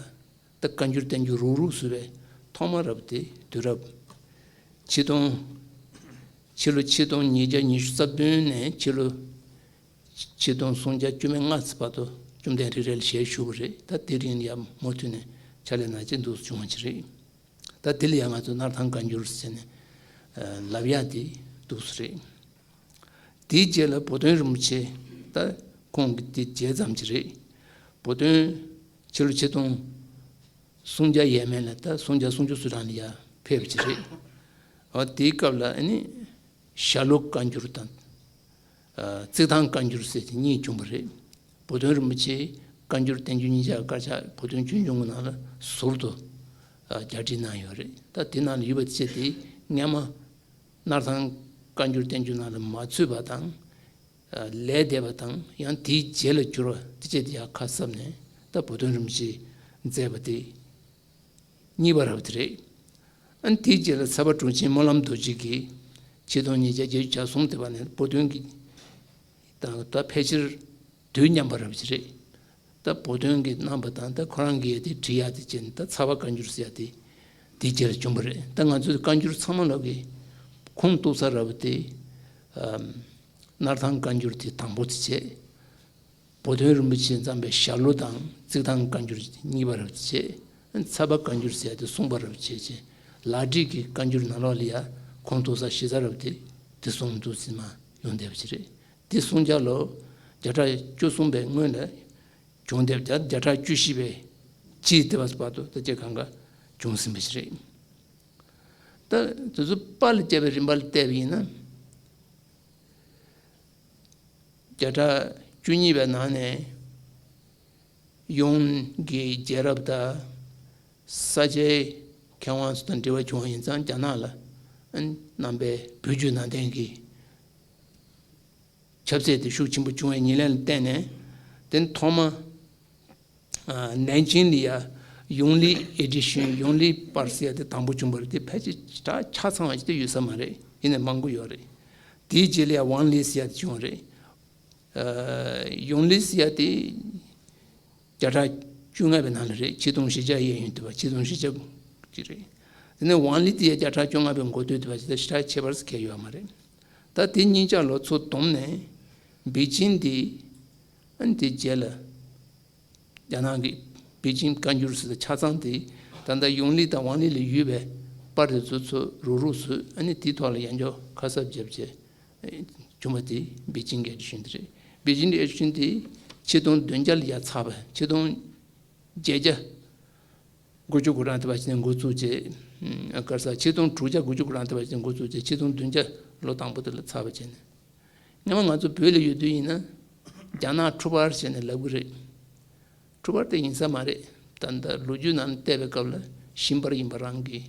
ད་བཀའ་འགྱུར་བསྟན་འགྱུར་རུག་རུག་བཟོས་པའི་ཐོག་མ་རབ་དེ་དུས་རབས་ཆིག་སྟོང་། ཕྱི་ལོ་ཆིག་སྟོང་ཉིས་བརྒྱ་ཉི་ཤུ་རྩ་བདུན་ནས་ཕྱི་ལོ་ཆིག་སྟོང་སུམ་བརྒྱ་བཅུ་མེད་ལྔ་ཙམ་བར་དུ་བཅོམ་ལྡན་རིག་རལ་ཞལ་བཞུགས་པ་རེད། ད་དེ་རིང་ཡང་མུ་མཐུད་ནས་ཕྱག་ལས་གནང་བྱས་འདུག་སེ་བྱུང་བ་ཅིག་རེད། ད་དེ་ལ་ཡང་ང་ཚོས་སྣར་ཐང་བཀའ་འགྱུར་ཟེར་ནས་ལབ་ཡག་དེ་འདུག་སེ་རེད། དེའི་རྗེས་ལ་བུ་སྟོན་རིན་པོ་ཆེ། ད་ཁོང་གི་དེ་རྗེས་ཙམ་ཅིག་རེད། བུ་སྟོན་ཕྱི་ལོ་ཆིག་སྟོང་སུམ་བརྒྱ་ཡས་མས་ལ་ད་སུམ་བརྒྱ་སུམ་ཅུ་སོ་གྲངས་ལ་ཡར་ཕེབས་པ་ཅིག་རེད། འོ་དེའི་སྐབས་ལ་ཨ་ནི་ཞྭ་ལུ་བཀའ་འགྱུར་དང་། ཨ་རྩིག་ཐང་བཀའ་འགྱུར་ཟེར་དེ་གཉིས་བྱུང་བ་རེད། བུ་སྟོན་རིན་པོ་ཆེས་བཀའ་འགྱུར་བསྟན་འགྱུར་གཉིས་ཆར་དཀར་ཆག་བུ་སྟོན་ཆོས་འབྱུང་གི་ནང་ལ་ཟུར་དུ་ཨ་རྒྱག་བྲིས་གནང་ཡོད་རེད། ད་དེ་ནང་ལ་ཡོད་པ་བྱས་ཏེ་སྔ་མ་སྣར་ཐང་བཀའ་འགྱུར་བསྟན་འགྱུར་ནང་ལ་མ་ཚུད་པ་དང་། ལས་འདས་པ་དང་། ཡང་དེའི་རྗེས་ལ་གྱུར་པ་དེ་བྱས་ཏེ་ཡང་ཁ་གསབ་ནས་ད་བུ་སྟོན་རིན་པོ་ཆེས་མཛད་པ་དེ་གཉིས་པ་རབ་དེ་རེད། ཨ་ནི་དེའི་རྗེས་ལ་ཚལ་པ་གྲུབ་ཆེན་སྨོན་ལམ་རྡོ་རྗེ་གིས་ཆིག་སྟོང་ཉིས་བརྒྱ་བརྒྱད་ཅུ་གྱ་གསུམ་དེ་བར་ནས་བུ་སྟོན་གྱི་དང་ད་ཕལ་ཆེར་དུས་མཉམ་པ་རབ་ཅིག་རེད། ད་བུ་སྟོན་གྱིས་གནང་པ་དང་ད་ཁོ་རང་གིས་དེ་བྲིས་ཡག་དེ་བྱས་ནས་ད་ཚལ་པ་བཀའ་འགྱུར་ཟེར་ཡག་དེ་དེའི་རྗེས་ལ་བྱུང་བ་རེད། ད་ང་ཚོས་བཀའ་འགྱུར་ཚང་མ་ལོག་གི་ཁུངས་གཏུགས་ས་རབ་དེ་ཨམ་སྣར་ཐང་བཀའ་འགྱུར་དེ་དང་པོ་དེ་བྱས། བུ་སྟོན་རིན་པོ་ཆེས་བརྩམས་པའི་ཞྭ་ལུ་དང་རྩིག་ཐང་བཀའ་འགྱུར་གཉིས་པ་རབ་བྱས། ཚལ་པ་བཀའ་འགྱུར་ཟེར་ཡ་དེ་གསུམ་པ་རབ་བྱས་བྱས། ལག་བྲིས་ཀྱི་བཀའ་འགྱུར་ནང་ལོགས་ལ་ཡ་ཁུངས་གཏུགས་ས་ཞེ་ས་རབ་དེ་དེ་གསུམ་འདུག་སེ་མར་ཡོང་བསྡད་པ་ཅིག་རེད། དེ་སུམ་བརྒྱ་ལོ་བརྒྱ་ཕྲག་བཅུ་གསུམ་པའི་སྔོན་ལ་བྱུང་བསྡད་པ། བརྒྱ་ཕྲག་བཅུ་བཞི་པའི་དཀྱིལ་དེ་བར་དུ་ད་ཅི་གང་ག་བྱུང་ཟིན་པ་ཞིག་རེད། ད་དེ་ཚོ་པར་ལ་བརྒྱབ་པའི་རིམ་པ་ལ་བལྟས་པ་ཡིན་ན། བརྒྱ་ཕྲག་བཅུ་གཉིས་པའི་ནང་ནས་ཡོངས་ཀྱི་རྒྱལ་རབས་དང་ས་སྐྱའི་མཁས་དབང་ཚོ་དང་འབྲེལ་བ་བྱུང་བ་ཡིན་ཙང་། རྒྱ་ནག་ལ་རྣམ་པའི་བོད་བརྒྱུད་ནང་བསྟན་གྱི་ཁྱབ་ཚད་དེ་ཤུགས་ཆེན་པོ་བྱུང་བའི་ཉེར་ལེན་ལ་བརྟེན་ནས། དེ་ཐོག་མ་ནན་ཅིང་ལ་ཡ་ཡུང་ལི་ཨེ་ཌི་ཤིན། ཡུང་ལི་པར་ཟེར་ཡ་དེ་དང་པོ་བྱུང་བ་རེད། དེ་ཕལ་ཆེར་ཆ་ཆ་ཚང་བ་ཞིག་དེ་ཡོད་ས་མ་རེད། ཡིན་ནའི་མང་པོ་ཡོད་རེད། དེའི་རྗེས་ལ་ཡ་ཝང་ལི་ཟེར་ཡ་དེ་བྱུང་བ་རེད། ཡོང་ལི་ཟེར་ཡ་དེ་བརྒྱ་ཕྲག་བཅོ་ལྔ་པའི་ནང་ལ་རེད། ཆིག་སྟོང་བཞི་བརྒྱ་གཡས་གཡོན་དུ་བ་ཆིག་སྟོང་བཞི་བརྒྱ་ཅིག་རེད། དེ་ནས་ཝང་ལི་དེ་ཡ་བརྒྱ་ཕྲག་བཅོ་ལྔ་པའི་འགོ་སྟོད་དུ་བ་ཞེ་དྲག་ཁྱད་པར་གང་ཡང་ཡོད་མ་རེད། ད་དེ་གཉིས་ཆ་ལོ་ཚོ་བསྡོམས་ནས་པེ་ཅིན་དེ་ཨ་ནི་དེ་རྗེས་ལ་རྒྱ་ནག་གི་པེ་ཅིན་བཀའ་འགྱུར་ཟེར་ཆ་ཚང་དེ་ད་ལྟ་ཡོང་ལི་དང་ཝང་ལི་ལ་ཡོད་པའི་པར་དེ་ཚོ་ཚོ་རུག་རུག་བཟོས། ཨ་ནི་དེའི་ཐོག་ལ་ཡང་བསྐྱར་ཁ་གསབ་བརྒྱབ་བྱས་བྱུང་བ་དེ་པེ་ཅིན་གྱི་ཨེ་ཌི་ཤན་དེ་རེད། པེ་ཅིན་གྱི་ཨེ་ཌི་ཤན་དེ་ཆིག་སྟོང་བདུན་བརྒྱ་ལ་ཡ་ཚར་བ། ཆིག་སྟོང་བརྒྱད་བརྒྱ་དགུ་བཅུ་གོ་གྲངས་དེ་བ་ཞིག་ནས་འགོ་བཙུགས་བྱས། ཨ་ག་རེ་ཟ། ཆིག་སྟོང་དྲུག་བརྒྱ་དགུ་བཅུ་གོ་གྲངས་དེ་བ་ཞིག་ནས་འགོ་བཙུགས་བྱས། ཆིག་སྟོང་བདུན་བརྒྱ་ལོ་དང་པོ་དེ་ལ་ཚར་བ་བྱས་ནས། སྔོན་མ་ང་ཚོ་བོད་ལ་ཡོད་དུས་ཡིན་ན་རྒྱ་ནག་འཁྲུག་པ་ཟེར་ནས་ལབ་གི་རེད། འཁྲུག་པ་དེ་ཡིན་ས་མ་རེད། ད་ལྟ་ལོ་རྒྱུས་ནང་བལྟས་པའི་སྐབས་ལ་ཤིང་པར་ཡིན་པ་རང་གི་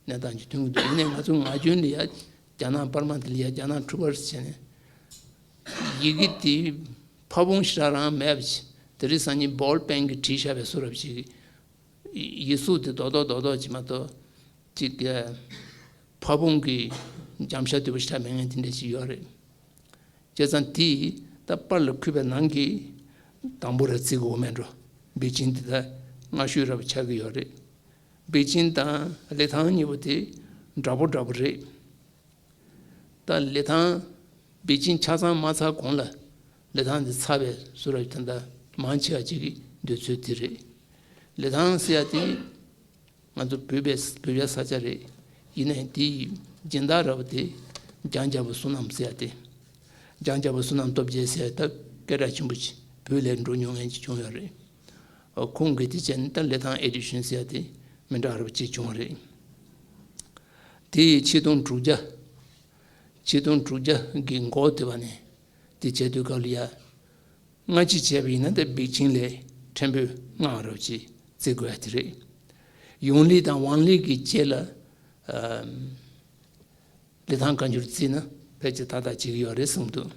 གནས་སྟངས་ཅིག་ཐོན་གྱི་འདུག་ཡིན་ནའི་ང་ཚོ་ངག་རྒྱུན་ལ་ཡ་རྒྱ་ནག་པར་མ་དེ་ལ་ཡ་རྒྱ་ནག་འཁྲུག་པ་ཟེར་ནས་ཡི་གེ་དེ་ཕ་བོང་ཞེ་དྲག་རང་མེད་པ་ཅིག་དེ་རིང་སང་ཉིན་བོལ་པེན་གྱིས་བྲིས་བཞག་པའི་བཟོ་འདྲ་ཅིག་ཡིག་གཟུགས་དེ་རྡོག་རྡོག་རྡོག་རྡོག་ཅིག་མ་གཏོགས་ཅིག་ཕ་བོང་གི་འཇམ་ཤ་དོད་པོ་ཞེ་དྲག་མེད་མཁན་དེ་འདྲ་ཅིག་ཡོད་རེད། བྱས་ཙང་དེ་ད་པར་ལ་འཁོད་པའི་ནང་གི་དང་པོ་ར་བརྩི་དགོས་མེད་འགྲོ། པེ་ཅིན་དེ་ད་སྔ་ཤོས་ར་བ་ཆགས་ཀྱི་ཡོད་རེད། པེ་ཅིན་དང་ལི་ཐང་གཉིས་པོ་དེ་འདྲ་པོ་འདྲ་པོ་རེད། ད་ལི་ཐང་པེ་ཅིན་ཆ་ཚང་མ་ཚར་གོང་ལ་ལི་ཐང་དེ་ཚར་བའི་བཟོ་འདྲ་ད་ལྟ་མང་ཆེ་བ་ཅིག་གི་འདོད་ཚུལ་དེ་རེད། ལི་ཐང་ཟེར་ཡ་དེ་ང་ཚོ་བོད་པའི་བོད་པའི་ས་ཆ་རེད། ཡིན་ནའི་དེའི་སྦྱིན་བདག་ར་བ་དེ་འཇང་རྒྱལ་པོ་བསོད་ནམས་ཟེར་ཡ་དེ། འཇང་རྒྱལ་པོ་བསོད་ནམས་སྟོབས་རྒྱལ་ཟེར་ཡ་ད་སྐད་གྲགས་ཆེན་པོ་ཅིག་བོད་ལ་འགྲོ་མྱོང་མཁན་ཅིག་བྱུང་ཡོད་རེད། ཨ་ཁོང་གིས་དེ་བྱས་ནས་ད་ལི་ཐང་ཨེ་ཌི་ཤན་ཟེར་ཡ་དེ་མི་འདྲ་བ་ར་བ་ཅིག་བྱུང་བ་རེད། དེ་ཡི་ཆིག་སྟོང་དྲུག་བརྒྱ། ཆིག་སྟོང་དྲུག་བརྒྱ་གི་འགོ་དེ་བ་ནས་དེ་བྱས་དུས་སྐབས་ལ་ཡ། སྔ་ཕྱི་བྱས་པ་ཡིན་ན་ད་པེ་ཅིན་ལས་ཕྲན་བུ་སྔ་བ་ར་བ་ཅིག་བརྩི་དགོས་ཡ་དེ་རེད། ཡོང་ལི་དང་ཝང་ལི་གི་རྗེས་ལ་ཨམ་ལི་ཐང་བཀའ་འགྱུར་བརྩིས་ན་ཕལ་ཆེར་ཏག་ཏག་བྱེད་ཀྱི་ཡོད་རེད་བསམ་འདུག་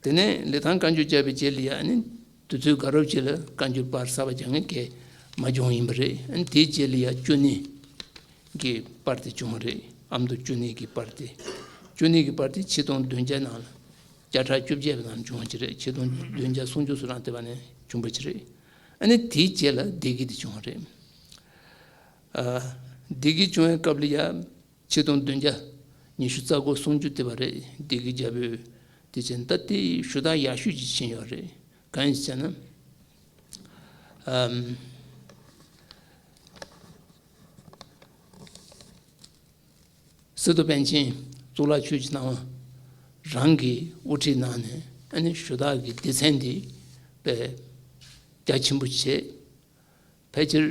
དེ་ནས་ལི་ཐང་བཀའ་འགྱུར་བརྒྱབ་པའི་རྗེས་ལ་ཡ་ཨ་ནི་དུས་ཚོད་དགའ་རབ་ཅིག་ལ་བཀའ་འགྱུར་པར་གསར་པ་རྒྱག་མཁན་གྱི་མ་བྱུང་ཡིན་པ་རེད། ཨ་ནི་དེའི་རྗེས་ལ་ཡ་ཅོ་ནེ་གི་པར་དེ་བྱུང་བ་རེད། ཨ་མདོ་ཅོ་ནེ་གི་པར་དེ། ཅོ་ནེ་གི་པར་དེ་ཆིག་སྟོང་བདུན་བརྒྱ་ནང་ལ་བརྒྱ་ཕྲག་བཅོ་བརྒྱད་པའི་ནང་བྱུང་བ་ཅིག་རེད། ཆིག་སྟོང་བདུན་བརྒྱ་སུམ་ཅུ་སོ་གྲངས་དེ་བ་ནས་བྱུང་བ་ཅིག་རེད། ཨ་ནི་དེའི་རྗེས་ལ་བདེ་སྐྱིད་དེ་བྱུང་བ་རེད། ཨ་བདེ་སྐྱིད་བྱུང་བའི་སྐབས་ལ་ཡ་ཆིག་སྟོང་བདུན་བརྒྱ་ཉི་ཤུ་རྩ་དགུ་སུམ་ཅུ་དེ་བ་རེད། བདེ་སྐྱིད་རྒྱལ་པོས་དེ་བྱས་ད་དེ་ཞུ་དག་ཡག་ཤོས་ཅིག་ཕྱིན་ཡོད་རེད། གང་ཡིན་ཟེར་ན། ཨམ། སི་ཏུ་པཎ་ཆེན་གཙུག་ལག་ཆོས་ཀྱི་སྣང་བ་རང་གི་དབུ་ཁྲིད་གནང་ནས་ཨ་ནི་ཞུ་དག་གི་སྡེ་ཚན་འདི་དཔེ་རྒྱ་ཆེན་པོ་བྱས། ཕལ་ཆེར་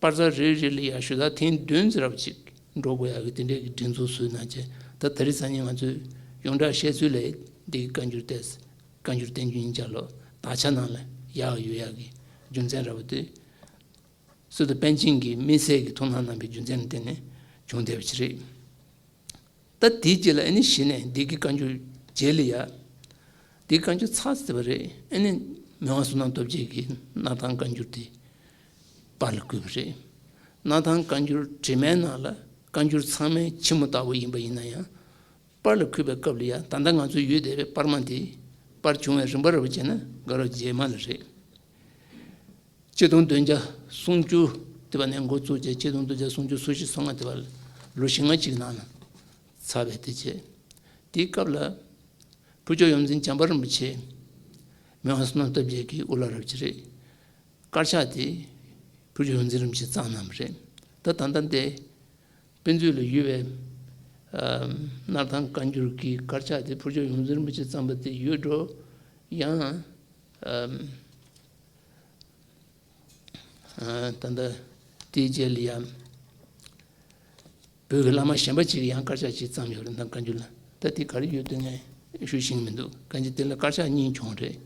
པར་རྩ་རེ་རེ་ལ་ཡང་ཞུ་དག་ཐེངས་བདུན་ཙམ་རབ་ཅིག་འགྲོ་དགོས་ཡག་གི་དེ་འདྲའི་གི་སྒྲིག་འཛུགས་བཟོས་གནང་བྱས། ད་ད་རེས་སང་ཉིན་ང་ཚོས་ཡོངས་གྲགས་བཤད་ཚུལ་ལས་འདི་གི་བཀའ་འགྱུར་ཏེ། བཀའ་འགྱུར་བསྟན་འགྱུར་ཉིན་བརྒྱ་ལོ་དག་ཆ་ནང་ལ་ཡག་ཡོད་ཡག་གི་རྒྱུ་མཚན་ར་བ་དེ། སི་ཏུ་པཎ་ཆེན་གྱིས་དམིགས་བསལ་གྱི་ཐུགས་སྣང་གནང་བའི་རྒྱུ་མཚན་ལ་བརྟེན་ནས་བྱུང་བསྡད་པ་ཞིག་རེད། ད་དེའི་རྗེས་ལ་ཨ་ནི་གཞི་ནས་འདི་གི་བཀའ་འགྱུར་རྗེས་ལ་ཡ། འདི་བཀའ་འགྱུར་ཚར་ཟེར་བ་རེད། ཨ་ནི་མི་དབང་བསོད་ནམས་སྟོབས་རྒྱལ་གྱིས་སྣར་ཐང་བཀའ་འགྱུར་དེ་པར་ལ་བརྐོས་པ་རེད། སྣར་ཐང་བཀའ་འགྱུར་བྲིས་མའི་ནང་ལ་བཀའ་འགྱུར་ཚང་མའི་ཕྱི་མོ་ལྟ་བུ་ཡིན་པ་ཡིན་ན་ཡང་། པར་ལ་བརྐོས་པའི་སྐབས་ལ་ཡ་ད་ལྟ་ང་ཚོ་ཡོད་བསྡད་པའི་པར་མ་དེ་པར་བྱུང་བའི་རིམ་པ་ར་བ་བྱས་ན་དགའ་རབ་རྗེས་མ་ལ་རེད། ཆིག་སྟོང་བདུན་བརྒྱ་སུམ་ཅུ་དེ་བ་ནས་འགོ་བཙུགས་བྱས་ཆིག་སྟོང་བདུན་བརྒྱ་སུམ་ཅུ་སོ་བཞི་སོ་ལྔ་དེ་བ་ལོ་བཞི་ལྔ་གཅིག་ནང་ལ་ཚར་བས་དེ་བྱས། དེའི་སྐབས་ལ་ཕུར་ལྕོག་ཡོངས་འཛིན་བྱམས་པ་རིན་པོ་ཆེ་མི་དབང་བསོད་ནམས་སྟོབས་རྒྱལ་གྱི་དབུ་བླ་རབ་ཅིག་རེད། དཀར་ཆག་དེ་ཕུར་ལྕོག་ཡོངས་འཛིན་རིན་པོ་ཆེས་བརྩམས་གནང་བ་རེད། ད་ད་ལྟ་འདི་དཔེ་མཛོད་ལ་ཡོད་པའི་ཨ་སྣར་ཐང་བཀའ་འགྱུར་གྱི་དཀར་ཆག་དེ་ཕུར་ལྕོག་ཡོངས་འཛིན་རིན་པོ་ཆེས་བརྩམས་པ་དེ་ཡོད་འགྲོ། ཡང་ཨ་ཨ་ད་ལྟ་དེའི་རྗེས་ལ་ཡང་བོད་ཀྱི་བླ་མ་གཞན་པ་ཅིག་གིས་ཡང་དཀར་ཆག་ཅིག་བརྩམས་ཡོད་རེད། ད་བཀའ་འགྱུར་ལ་ད་དེ་ག་རེ་ཡོད་དེ་ངས་ཞུ་ཤེས་ཀྱི་མི་འདུག་གང་ཅི་དེ་ལ་དཀར་ཆག་གཉིས་བྱུང་རེད།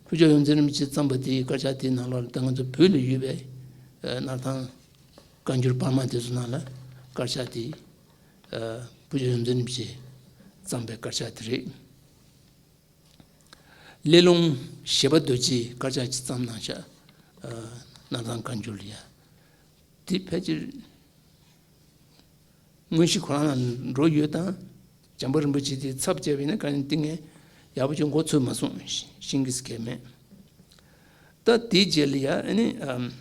ཕུར་ལྕོག་ཡོངས་འཛིན་རིན་པོ་ཆེས་བརྩམས་པ་དེའི་དཀར་ཆག་དེའི་ནང་ལོགས་ལ་ད་ང་ཚོ་བོད་ལ་ཡོད་པའི་ཨ་སྣར་ཐང་བཀའ་འགྱུར་པར་མ་དེ་ཚོ་ནང་ལ་དཀར་ཆག་དེ་ཨ་ཕུར་ལྕོག་ཡོངས་འཛིན་རིན་པོ་ཆེས་བརྩམས་པའི་དཀར་ཆག་དེ་རེད། གླེ་ལུང་བཞད་པ་རྡོ་རྗེས་དཀར་ཆག་ཅིག་བརྩམས་གནང་ཤག་ཨ་སྣར་ཐང་བཀའ་འགྱུར་ལ་ཡ། དེ་ཕལ་ཆེར་དངོས་གཞི་ཁོ་རང་ལ་འགྲོ་ཡོད་དང་ བྱམས་པ་རིན་པོ་ཆེ་དེ་ཚབ་བྱས་པ་ཡིན་ན་གང་ཡིན་ཏིང་ངེ་ཡག་པོ་ཅིག་མགོ་ཚོས་མ་སོང་། ཤིང་གིས་གས་མེད། ད་དེའི་རྗེས་ལ་ཡ་ཨ་ནི་ཨམ།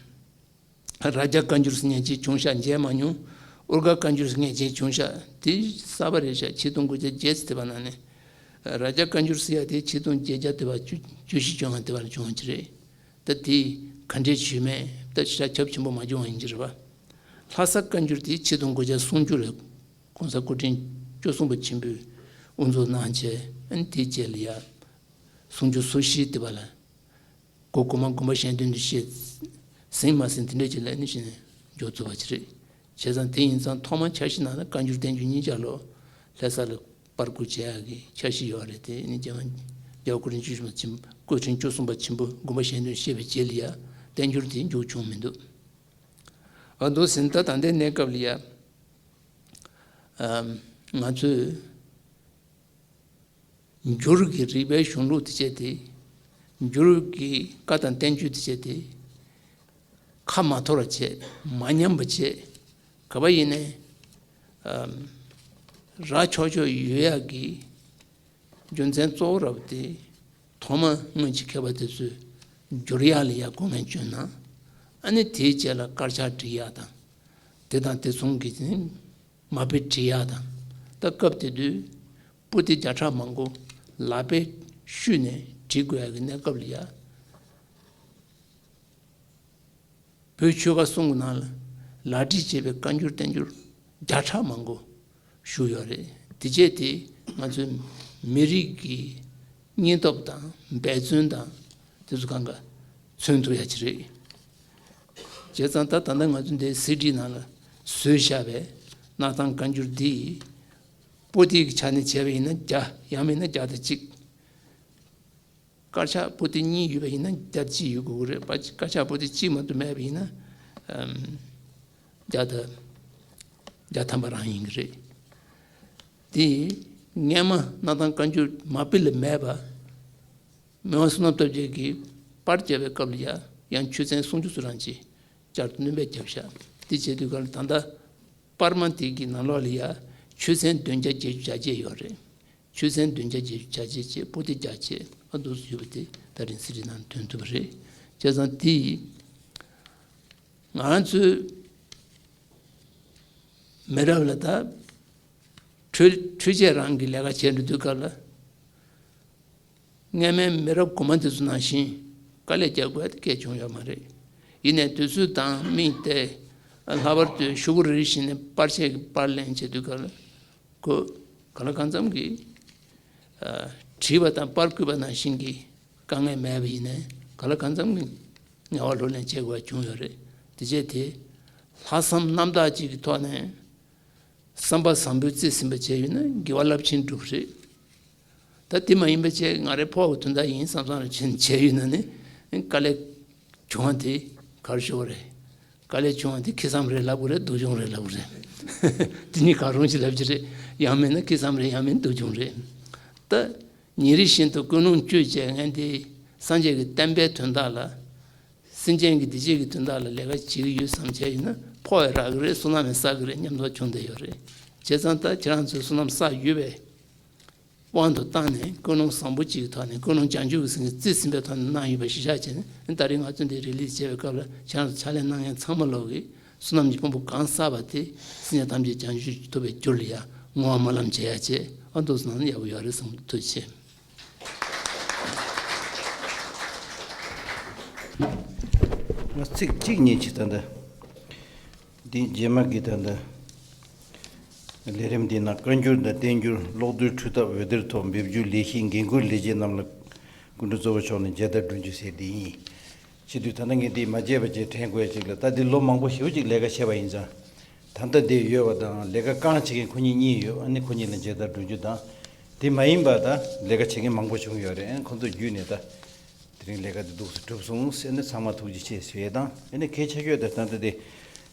རཱ་ཇ་བཀའ་འགྱུར་ཟེར་མཁན་ཅིག་བྱུང་ཤག་མཇལ་མ་མྱོང་། ཨུར་ག་བཀའ་འགྱུར་ཟེར་མཁན་ཅིག་བྱུང་ཤག་དེ་གསར་པ་རེད་ཤག་ཆིག་སྟོང་དགུ་བརྒྱ་བརྒྱད་ཙམ་དེ་བ་ནང་ནས། རཱ་ཇ་བཀའ་འགྱུར་ཟེར་ཡ་དེ་ཆིག་སྟོང་བརྒྱད་བརྒྱ་དེ་བ་བཅུ་བཅུ་བཞི་བཅོ་ལྔ་དེ་བ་ལ་བྱུང་བ་ཅིག་རེད། ད་དེ་ག་འདྲས་ཞུས་མེད། ད་ཞེ་དྲག་ཁྱབ་ཆེན་པོ་མ་བྱུང་བ་ཡིན་གྱི་རེད་པ། ལྷ་ས་བཀའ་འགྱུར་དེ་ཆིག་སྟོང་དགུ་བརྒྱ་སུམ་ཅུ་ལ་གོང་ས་སྐུ་ཕྲེང་བཅུ་གསུམ་པ་ཆེན་པོས་དབུ་འཛུགས་གནང་བྱས། ཨ་ནི་དེའི་རྗེས་ལ་ཡ་སུམ་ཅུ་སོ་བཞི་དེ་བ་ལ། གོ་གོ་མ་དགོངས་པ་གཞན་དོན་དུ་བཤད། ཟིན་མ་ཟིན་དེ་འདྲས་ཅིག་ལ་ནི་བཞིན་འཇོག་ཐུབ་པ་ཅིག་རེད། བྱས་ཙང་དེ་ཡིན་ཙང་ཐོག་མར་འཆར་གཞི་ནང་ལ་བཀའ་འགྱུར་བསྟན་འགྱུར་གཉིས་ཆར་ལོ་ལྷ་ས་ལ་པར་བསྐུར་བྱེད་ཡག་གི་འཆར་གཞི་ཡོད་རེད། དེ་ནི་རྒྱལ་བ་རྒྱལ་བ་སྐུ་ཕྲེང་བཅུ་བཞི་པ་ཆེན་པོ་སྐུ་ཕྲེང་བཅུ་གསུམ་པ་ཆེན་པོ་དགོངས་པ་གཞན་དོན་བཤད་པའི་རྗེས་ལ་ཡ་བསྟན་འགྱུར་དེ་མཇུག་བྱུང་མི་འདུག་ཨ་འདུག་ཟིན་ད་ད་ལྟའི་གནས་སྐབས་ལ་ཡ་ཨམ་ང་ཚོས། འགྱུར་གྱི་རིག་པའི་གཞུང་ལུགས་དེ་བྱས་ཏེ། འགྱུར་གྱི་བཀའ་དང་བསྟན་བཅོས་དེ་བྱས་ཏེ། ཁ་མ་འཐོར་བ་བྱས། མ་ཉམས་པ་བྱས། ག་པ་ཡིན་ནའི། ཨམ། རག་ཆོག་ཆོག་ཡོད་ཡག་གི་རྒྱུ་མཚན་གཙོ་བོ་ར་བ་དེ། ཐོག་མ་སྔོན་གྱི་མཁས་པ་དེ་ཚོས་འགྱུར་ཡག་ལ་ཡ་གོ་ངན་བཅོས་ན། ཨ་ནི་དེའི་རྗེས་ལ་དཀར་ཆག་སྒྲིག་ཡག་དང་། དེ་དང་དེ་མཚུངས་ཀྱི་མ་དཔེ་བྲིས་ཡག་དང་། ད་སྐབས་དེ་དུས་པོ་ཏི་བརྒྱ་ཕྲག་མང་པོ་ལག་པས་བཤུས་ནས་བྲིས་དགོས་ཡག་གི་གནས་སྐབས་ལ་ཡ། བོད་ཆོལ་ཁ་གསུམ་གྱི་ནང་ལ་ལག་བྲིས་བྱས་པའི་བཀའ་འགྱུར་བསྟན་འགྱུར་བརྒྱ་ཕྲག་མང་པོ་བཞུགས་ཡོད་རེད། དེ་བྱས་ཏེ་ང་ཚོའི་མི་རིགས་ཀྱི་སྙིང་སྟོབས་དང་འབད་བརྩོན་དང་དེ་ཚོ་གང་ག་མཚོན་ཐུབ་ཡག་ཅིག་རེད། བྱས་ཙང་ད་ད་ལྟ་ང་ཚོ་འདིའི་སི་ཌི་ནང་ལ་བཟོས་བཞག་པའི་གནའ་ཐང་བཀའ་འགྱུར་འདི་པོ་ཏི་གི་ཆ་ནས་བྱས་པ་ཡིན་ན་བརྒྱ། ཡང་མིན་ན་བརྒྱ་དང་གཅིག་དཀར་ཆག་པོ་ཏི་གཉིས་ཡོད་པ་ཡིན་ན་བརྒྱ་གཅིག་ཡོད་དགོས་ཀྱི་རེད་པ། དཀར་ཆག་པོ་ཏི་གཅིག་མ་གཏོགས་མེད་པ་ཡིན་ན་ཨམ། བརྒྱ་དང་བརྒྱ་ཐམ་པ་རང་ཡིན་གྱི་རེད། དེ་སྔས་མ་གནའ་ཐང་བཀའ་འགྱུར་མ་དཔེ་ལ་མེད་པ། མི་དབང་བསོད་ནམས་སྟོབས་རྒྱས་ཀྱིས་པར་བརྒྱབ་པའི་སྐབས་ལ་ཡ་ཡང་ཆོས་ཚན་སུམ་ཅུ་ཙམ་རང་ཅིག་བསྐྱར་དུ་སྣོན་པ་བརྒྱབ་ཤག་དེ་བྱེད་དུས་སྐབས་ལ་ད་ལྟ་པར་མ་དེ་གི་ནང་ལོགས་ལ་ཡ་ཆོས་ཚན་བདུན་བརྒྱ་བརྒྱད་ཅུ་གྱ་བརྒྱད་ཡོད་རེད། ཆོས་ཚན་བདུན་བརྒྱ་བརྒྱད་ཅུ་གྱ་བརྒྱད་བཅས་པོ་ཏི་བརྒྱ་བཅས་ཨ་འདུག་སེ་ཡོད་པ་དེ་ད་རིང་སི་ཌི་ནང་ཐོན་ཐུབ་པ་རེད། བྱས་ཙང་དེ་ང་རང་ཚོའི་མི་རབས་ལ་ད་འཕྲུལ་འཕྲུལ་ཆས་རང་གི་ལས་ཀ་བྱས་འགྲོ་དུས་སྐབས་ལ། སྔས་མའི་མི་རབས་གོང་མ་དེ་ཚོ་ནང་བཞིན་དཀའ་ལས་རྒྱག་དགོས་ཡ་དེ་གལ་བྱུང་ཡོད་མ་རེད། ཡིན་ནའི་དུས་ཚོད་དང་དམིགས་ཏེ་ལྷག་པར་དུ་ཤོག་བུ་རེ་རེ་བཞིན་ནས་པར་ཆས་ཀྱི་པར་ལེན་བྱེད་དུས་སྐབས་ལ་ཁོ་གང་ལ་གང་འཚམ་གྱིས་ཨ་བྲིས་པ་དང་པར་བརྐུས་པ་ནང་བཞིན་གྱི་དཀའ་ངལ་མེད་པ་ཡིན་ནའི་གང་ལ་གང་འཚམ་གྱིས་ངལ་བ་ལོག་ལེན་བྱེད་དགོས་པ་བྱུང་ཡོད་རེད། དེ་བྱས་དེ་ལྷག་བསམ་རྣམ་དག་ཅིག་གི་ཐོག་ནས། བསམ་པ་བཟང་པོས་རྩིས་ཟིན་པ་བྱས་ཡོད་ན་དགེ་བ་རླབས་ཆེན་འགྲུབ་རེད། ད་དེ་མ་ཡིན་པ་བྱས་ང་རའི་ཕོགས་ཀྱི་དོན་དག་ཡིན་བསམ་བསམ་རེ་བྱས་བྱས་ཡོད་ན་ནི་དཀའ་ལས་བྱུང་བ་དེ་ག་རེ་ཞུ་བ་རེད། དཀའ་ལས་བྱུང་བ་དེ་ཁེ་བཟང་རེད་ལབ་དགོས་རེད། སྡུག་སྦྱོང་རེད་ལབ་དགོས་རེད། དེ་གཉིས་གང་རུང་ཞིག་ལབ་ཀྱི་རེད། ཡང་མིན་ན་ཁེ་བཟང་རེད། ཡང་མིན་སྡུག་སྦྱོང་རེད། ད་ཉིན་རེ་བཞིན་དུ་ཀུན་སློང་བཅོས་བྱས་ངས་འདི་སངས་རྒྱས་ཀྱི་བསྟན་པའི་དོན་དག་ལ། སེམས་ཅན་གྱི་བདེ་སྐྱིད་ཀྱི་དོན་དག་ལ་ལས་ཀ་བྱེད་ཀྱི་ཡོད་བསམ་བྱས་ཡིན་ན་ཕོགས་ཡང་རག་གི་རེད། བསོད་ནམས་ཡང་བསགས་ཀྱི་རེད་སྙམ་དུ་བྱུང་བསྡད་ཡོད་རེད། བྱས་ཙང་ད་ཁྱེད་རང་ཚོས་བསོད་ནམས་བསགས་ཡོད་པའི་དབང་དུ་བཏང་ནས་ཀུན་སློང་བཟང་པོ་གཅིག་གི་ཐོག་ནས་ཀུན་སློང་བྱང་ཆུབ་ཀྱི་སེམས་ཀྱིས་རྩིས་ཟིན་པའི་ཐོག་ནས་གནང་ཡོད་པ་གཞི་བཞག་བྱས་ནས་ད་རེས་ང་ཚོས་འདི་རི་ལིས་བྱས་པའི་སྐབས་ལ་ཁྱེད་རང་ཚོ་ཕྱག་ལས་གནང་མཁན་ཚང་མ་ལོག་གིས་བསོད་ནམས་ཀྱི་ཕུང་པོ་གང་བསགས་པ་དེ་སེམས་ཅན་ཐམས་ཅད་བྱང་ཆུབ་ཐོབ་པའི་རྒྱུ་ལ་ཡང་བསྔོ་བ་སྨོན་ལམ་བྱེད་ཡ་བྱས་ཨ་འདུག་སེ་གནང་ན་ཡག་པོ་ཡོད་རེད་བསམ་གྱི་འདུག་ཐུགས་རྗེ་ཆེ། ང་ཚིག་གཅིག་གཉིས་ཅིག་ད་ལྟ་འདི་རྗེས་མ་གི་ད་ལྟ་ལས་རིམ་འདི་ནང་བཀའ་འགྱུར་དང་བསྟན་འགྱུར་ཀློག་རྡུལ་འཕྲུལ་ཐབས་འོད་སྡེར་ཐོག་འབེབས་སྒྱུར་ལས་གཞི་འགན་འཁུར་ལས་བྱེད་རྣམས་ལ་སྐུ་མགྲོན་གཙོ་བོ་མཆོག་ནས་མཇལ་དར་སྒྲོན་རྒྱུ་ཟེར་འདི་ཡིན། བྱེད་དུས་ད་ལྟ་ངས་འདི་མ་བརྗེད་པ་ཅིག་དྲན་དགོས་ཡ་ཅིག་ལ་ད་འདི་ལོ་མང་པོ་ཞེ་པོ་ཅིག་ལས་ཀ་བྱས་པ་ཡིན་ཙང་། ད་ལྟ་འདིར་ཡོད་པ་དང་ལས་ཀ་རྐང་བྱེད་མཁན་ཁོ་གཉིས་གཉིས་ཡོད། ཨ་ནི་ཁོ་གཉིས་ལ་མཇལ་དར་སྒྲོན་རྒྱུ་དང་། དེ་མ་ཡིན་པ་ད་ལས་ཀ་བྱེད་མཁན་མང་པོ་བྱུང་ཡོད་རེད། ཨ་ནི་ཁོ་ཚོ་བརྒྱུད་ནས་ད་དེ་རིང་ལས་ཀ་འདི་འདུག་སེ་གྲུབ་སོང་ཟེར་ནས་ཚང་མ་ཐུགས་རྗེ་ཆེ་ཞུ་ཡས་དང་། ཨ་ནི་གལ་ཆེ་ཤོས་དེ་ད་ལྟ་དེ་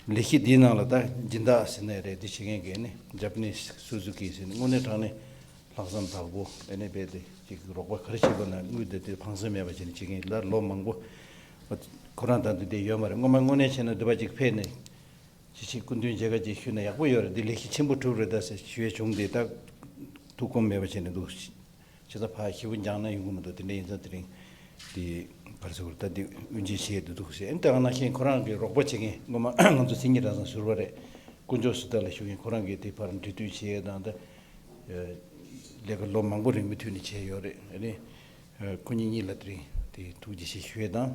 ལས་གཞི་འདིའི་ནང་ལ་ད་སྦྱིན་བདག་ཟེར་ནའི་རེད། འདི་བྱེད་མཁན་གྱི་ཨ་ནི་ཇ་པ་ནིས་སུ་ཛུ་ཀི་ཟེར་ནས་དངོས་གནས་དྲང་གནས་ལྷག་བསམ་དག་པོ་ཨ་ནི་རྦད་དེ་ཅིག་རོགས་པ་ག་རེ་བྱེད་དགོས་ན་དངུལ་དེ་དེ་ཕངས་སེམས་མེད་པ་བྱས་ནས་བྱེད་མཁན་ལ་ལོ་མང་པོ་ཁོ་རང་ད་ལྟ་འདི་ཡོད་མ་རེད། སྔོན་མ་དངོས་གནས་བྱས་ན་འདི་པ་ཅིག་ཕེབས་ནས། ཅི་ཞིག་སྐུ་མདུན་མཇལ་ཁ་ཅིག་ཞུས་ན་ཡག་པོ་ཡོད་རེད། འདི་ལས་གཞི་ཆེན་པོ་གྲུབ་རེད་ད་ཟེར་ཞུ་ཡས་བྱུང་སྟེ། ད་ ཐུགས་ཁོམ་མེད་པ་བྱས་ནས་འདུག་ཇི་ལྟར་ཕར་ཞེ་པོ་འགྱངས་ན་ཡོང་གི་མི་འདུག་དེ་འདྲ་ཡིན་ཙང་དེ་རིང་དེ་ག་རེ་ཟེར་དགོས་རེད། ད་དེ་དབུ་འབྱེད་བྱས་འདུག་འདུག་ཟེར། ཨ་ནི་ད་ག་ནང་བཞིན་ཁོ་རང་གི་རོགས་པ་བྱེད་མཁན་སྔོན་མ་ང་ཚོ་མཚན་ཉིད་གྲྭ་ཚང་ཟུར་པ་རེད། དཀོན་མཆོག་སུ་ཐར་ལ་བཞུགས་མཁན་ཁོ་རང་གིས་དེ་ཕར་འབྲེལ་མཐུད་བྱས་དང་ད་ལས་ཀ་ལོ་མང་པོ་རིང་པོའི་དུས་ནས་བྱས་ཡོད་རེད། ཨ་ནི་ཁོ་གཉིས་གཉིས་ལ་དེ་རིང་དེ་ཐུགས་རྗེ་ཆེ་ཞུ་ཡས་དང་།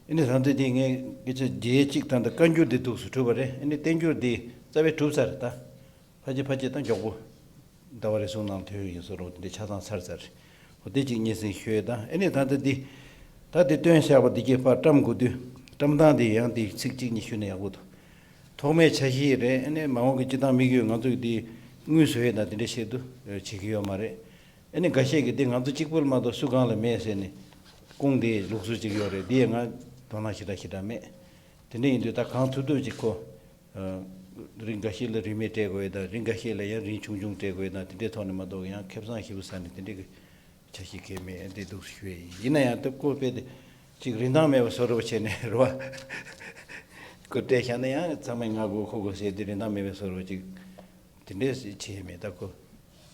ཨ་ནི་ད་ལྟ་དེ་ངས་སྐད་ཆ་བརྗེད་གཅིག་ད་ལྟ་བཀའ་འགྱུར་དེ་འདུག་སུ་གྲུབ་པ་རེད། ཨ་ནི་བསྟན་འགྱུར་དེ་རྩ་བའི་གྲུབ་ཚར་ད། ཕལ་ཆེར་ཕལ་ཆེར་ད་མགྱོགས་པོ། ཟླ་བ་རེ་ཟུང་ནང་ཐོན་ཡིན་སོ་རོགས་དེ་འདྲ་ཆ་ཚང་ཚར་ཚར། འོ་དེ་གཅིག་སྙན་སེང་ཞུ་ཡས་དང་། ཨ་ནི་ད་ལྟ་འདི། ད་དེ་བཏོན་བཞག་པ་འདི་གས་ཕར་བཀྲམ་དགོས་དུས་བཀྲམ་སྟངས་དེ་ཡང་དེ་ཚིག་གཅིག་གཉིས་ཞུས་ན་ཡག་པོ་འདུག་ཐོག་མའི་འཆར་གཞི་རེད། ཨ་ནི་མ་འོངས་ཀྱི་སྤྱི་བཏང་དམིགས་ཡུལ་ང་ཚོ་གི་དེ་དངུལ་བཟོ་ཡས་དང་དེ་འདྲ་བཤད་དུས་བྱེད་ཀྱི་ཡོད་མ་རེད། ཨ་ནི་འགའ་ཤས་ཀྱིས་དེ་ང་ཚོ་གཅིག་པུར་མ་གཏོགས་སུ་གང་ལ་མེད་ཟེར་ནས་སྐུང་དེ་ལུགས་སྲོལ་གཅིག་ཡོད་རེད། དེ་ཡང་ང་དོ་སྣང་ཞེ་དྲག་ཞེ་དྲག་མེད། དེ་འདྲ་ཡིན་དུས་ད་གང་ཐུབ་ཐུབ་ཅིག་ཁོ། རིགས་འགའ་ཤས་ལ་རིན་མེད་སྤྲད་དགོས་ཡས་དང་རིགས་འགའ་ཤས་ལ་ཡང་རིན་ཆུང་ཆུང་སྤྲད་དགོས་ཡས་དང་དེ་འདྲའི་ཐོག་ནས་མ་གཏོགས་ཡང་ཁེ་བཟང་ཞེ་པོ་ཟ་ནས་དེ་འདྲའི་གི་འཆར་གཞི་གང་མེད་འདི་འདུག་ཞུ་ཡས་ཡིན། ཡིན་ན་ཡང་ད་ཁོ་དཔེ་དེ་ཅིག་རིན་ཐང་མེད་པ་བཟོ་འདྲ་བྱས་ནས་རེད་བ། ཁོ་སྤྲད་བཞག་ན་ཡང་ཚང་མས་ང་དགོས་ཁོ་དགོས་ཟེར་དེ་རིན་ཐང་མེད་པའི་བཟོ་འདྲ་ཅིག་དེ་འདྲའི་བྱས་མེད་ད་ཁོ།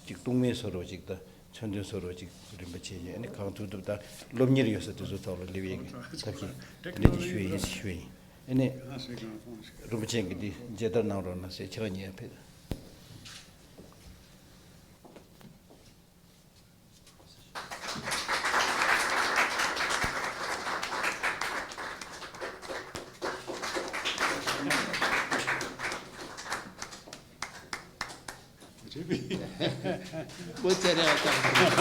ཅིག་སྟོང་མིན་བཟོ་འདྲ་ཅིག་དང་མཚོན་དོན་བཟོ་འདྲ་ཅིག་རིམ་པ་བྱས་ནས་ཨ་ནི་གང་ཐུབ་ཐུབ་དང་སློབ་གཉེར་ཡོད་ས་དེ་ཚོ་ཐོག་ལ་སླེབས་ཡས་ཀྱི་ཐབས་ཤེས་དེ་འདྲ་ཅིག་ཞུ་ཡས་ཡིན་ཞུ་ཡས་ཡིན། ཨ་ནི་རིན་པོ་ཆེ་གིས་འདི་མཇལ་དར་གནང་རོགས་གནང་ཟེར་ཁྱེད་རང་ཉན་ཕེབས། པོ་ཚེ་རེ་བ་དང་།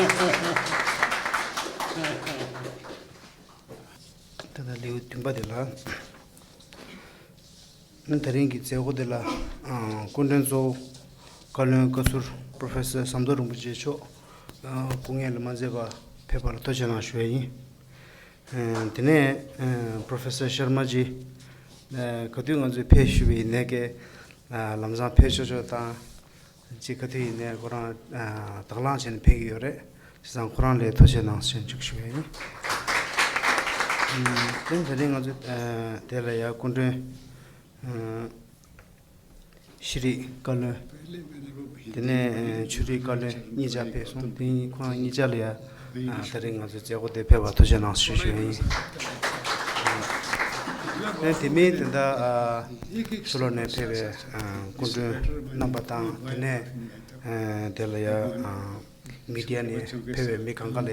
ད་ལྟ་ལེའུ་བདུན་པ་དེ་ལ། ད་རིང་གི་མཛད་སྒོ་འདི་ལ་སྐུ་མགྲོན་གཙོ་བོ་བཀའ་བློན་བཀའ་ཟུར་པོ་རོ་ཕེ་སར་ཟམ་གདོང་རིན་པོ་ཆེ་མཆོག་སྐུ་ངལ་ལ་མ་མཛད་པར་ཕེབས་པ་ལ་ཐུགས་རྗེ་གནང་ཞུ་ཡ་ཡིན། དེ་ནས་པོ་རོ་ཕེ་སར་ཤར་མ་ཇི་ག་དུས་ང་ཚོས་ཕེབས་ཞུ་བའི་ནས་ཀྱི་ལམ་སང་ཕེབས་ཆོག་ཆོག་དང་། ཅིག་ག་དུས་ཡིན་ནའི་ཁོ་རང་དང་བླངས་བྱས་ནས་ཕེབས་ཀྱི་ཡོད་རེད། བྱས་ཙང་ཁོ་རང་ལ་ཐུགས་རྗེ་གནང་ཞེས་འཇུག་ཞུ་ཡ་ཡིན། དེ་ནི་ད་རིང་ང་ཚོ་དེ་ལ་ཡ་སྐུ་མགྲོན་ཤེས་རིག་བཀའ་བློན། དེ་ནས་ཆོས་རིག་བཀའ་བློན་གཉིས་ཆ་ཕེབས་སོང་། དེ་ཁོ་རང་གཉིས་ཆ་ལ་ཡ་ད་རིང་ང་ཚོའི་མཛད་སྒོ་དེ་ཕེབས་པར་ཐུགས་རྗེ་གནང་ཞུ་ཞུ་ཡ་ཡིན། དེ་མིན་དེ་འདྲ་ཕྱི་ལོགས་ནས་ཕེབས་པའི་སྐུ་མགྲོན་རྣམ་པ་དང་དེ་ནས་དེ་ལ་ཡ་མི་ཌི་ཡ་ནས་ཕེབས་པའི་མི་གང་ག་ལ་ཡ་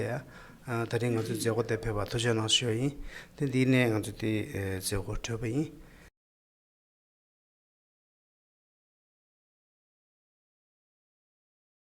ད་རིང་ང་ཚོའི་མཛད་སྒོ་དེ་ཕེབས་པར་ཐུགས་རྗེ་གནང་ཞུ་ཡ་ཡིན། དེ་འདི་ནས་ང་ཚོ་དེ་མཛད་སྒོ་གྲོལ་བ་ཡིན།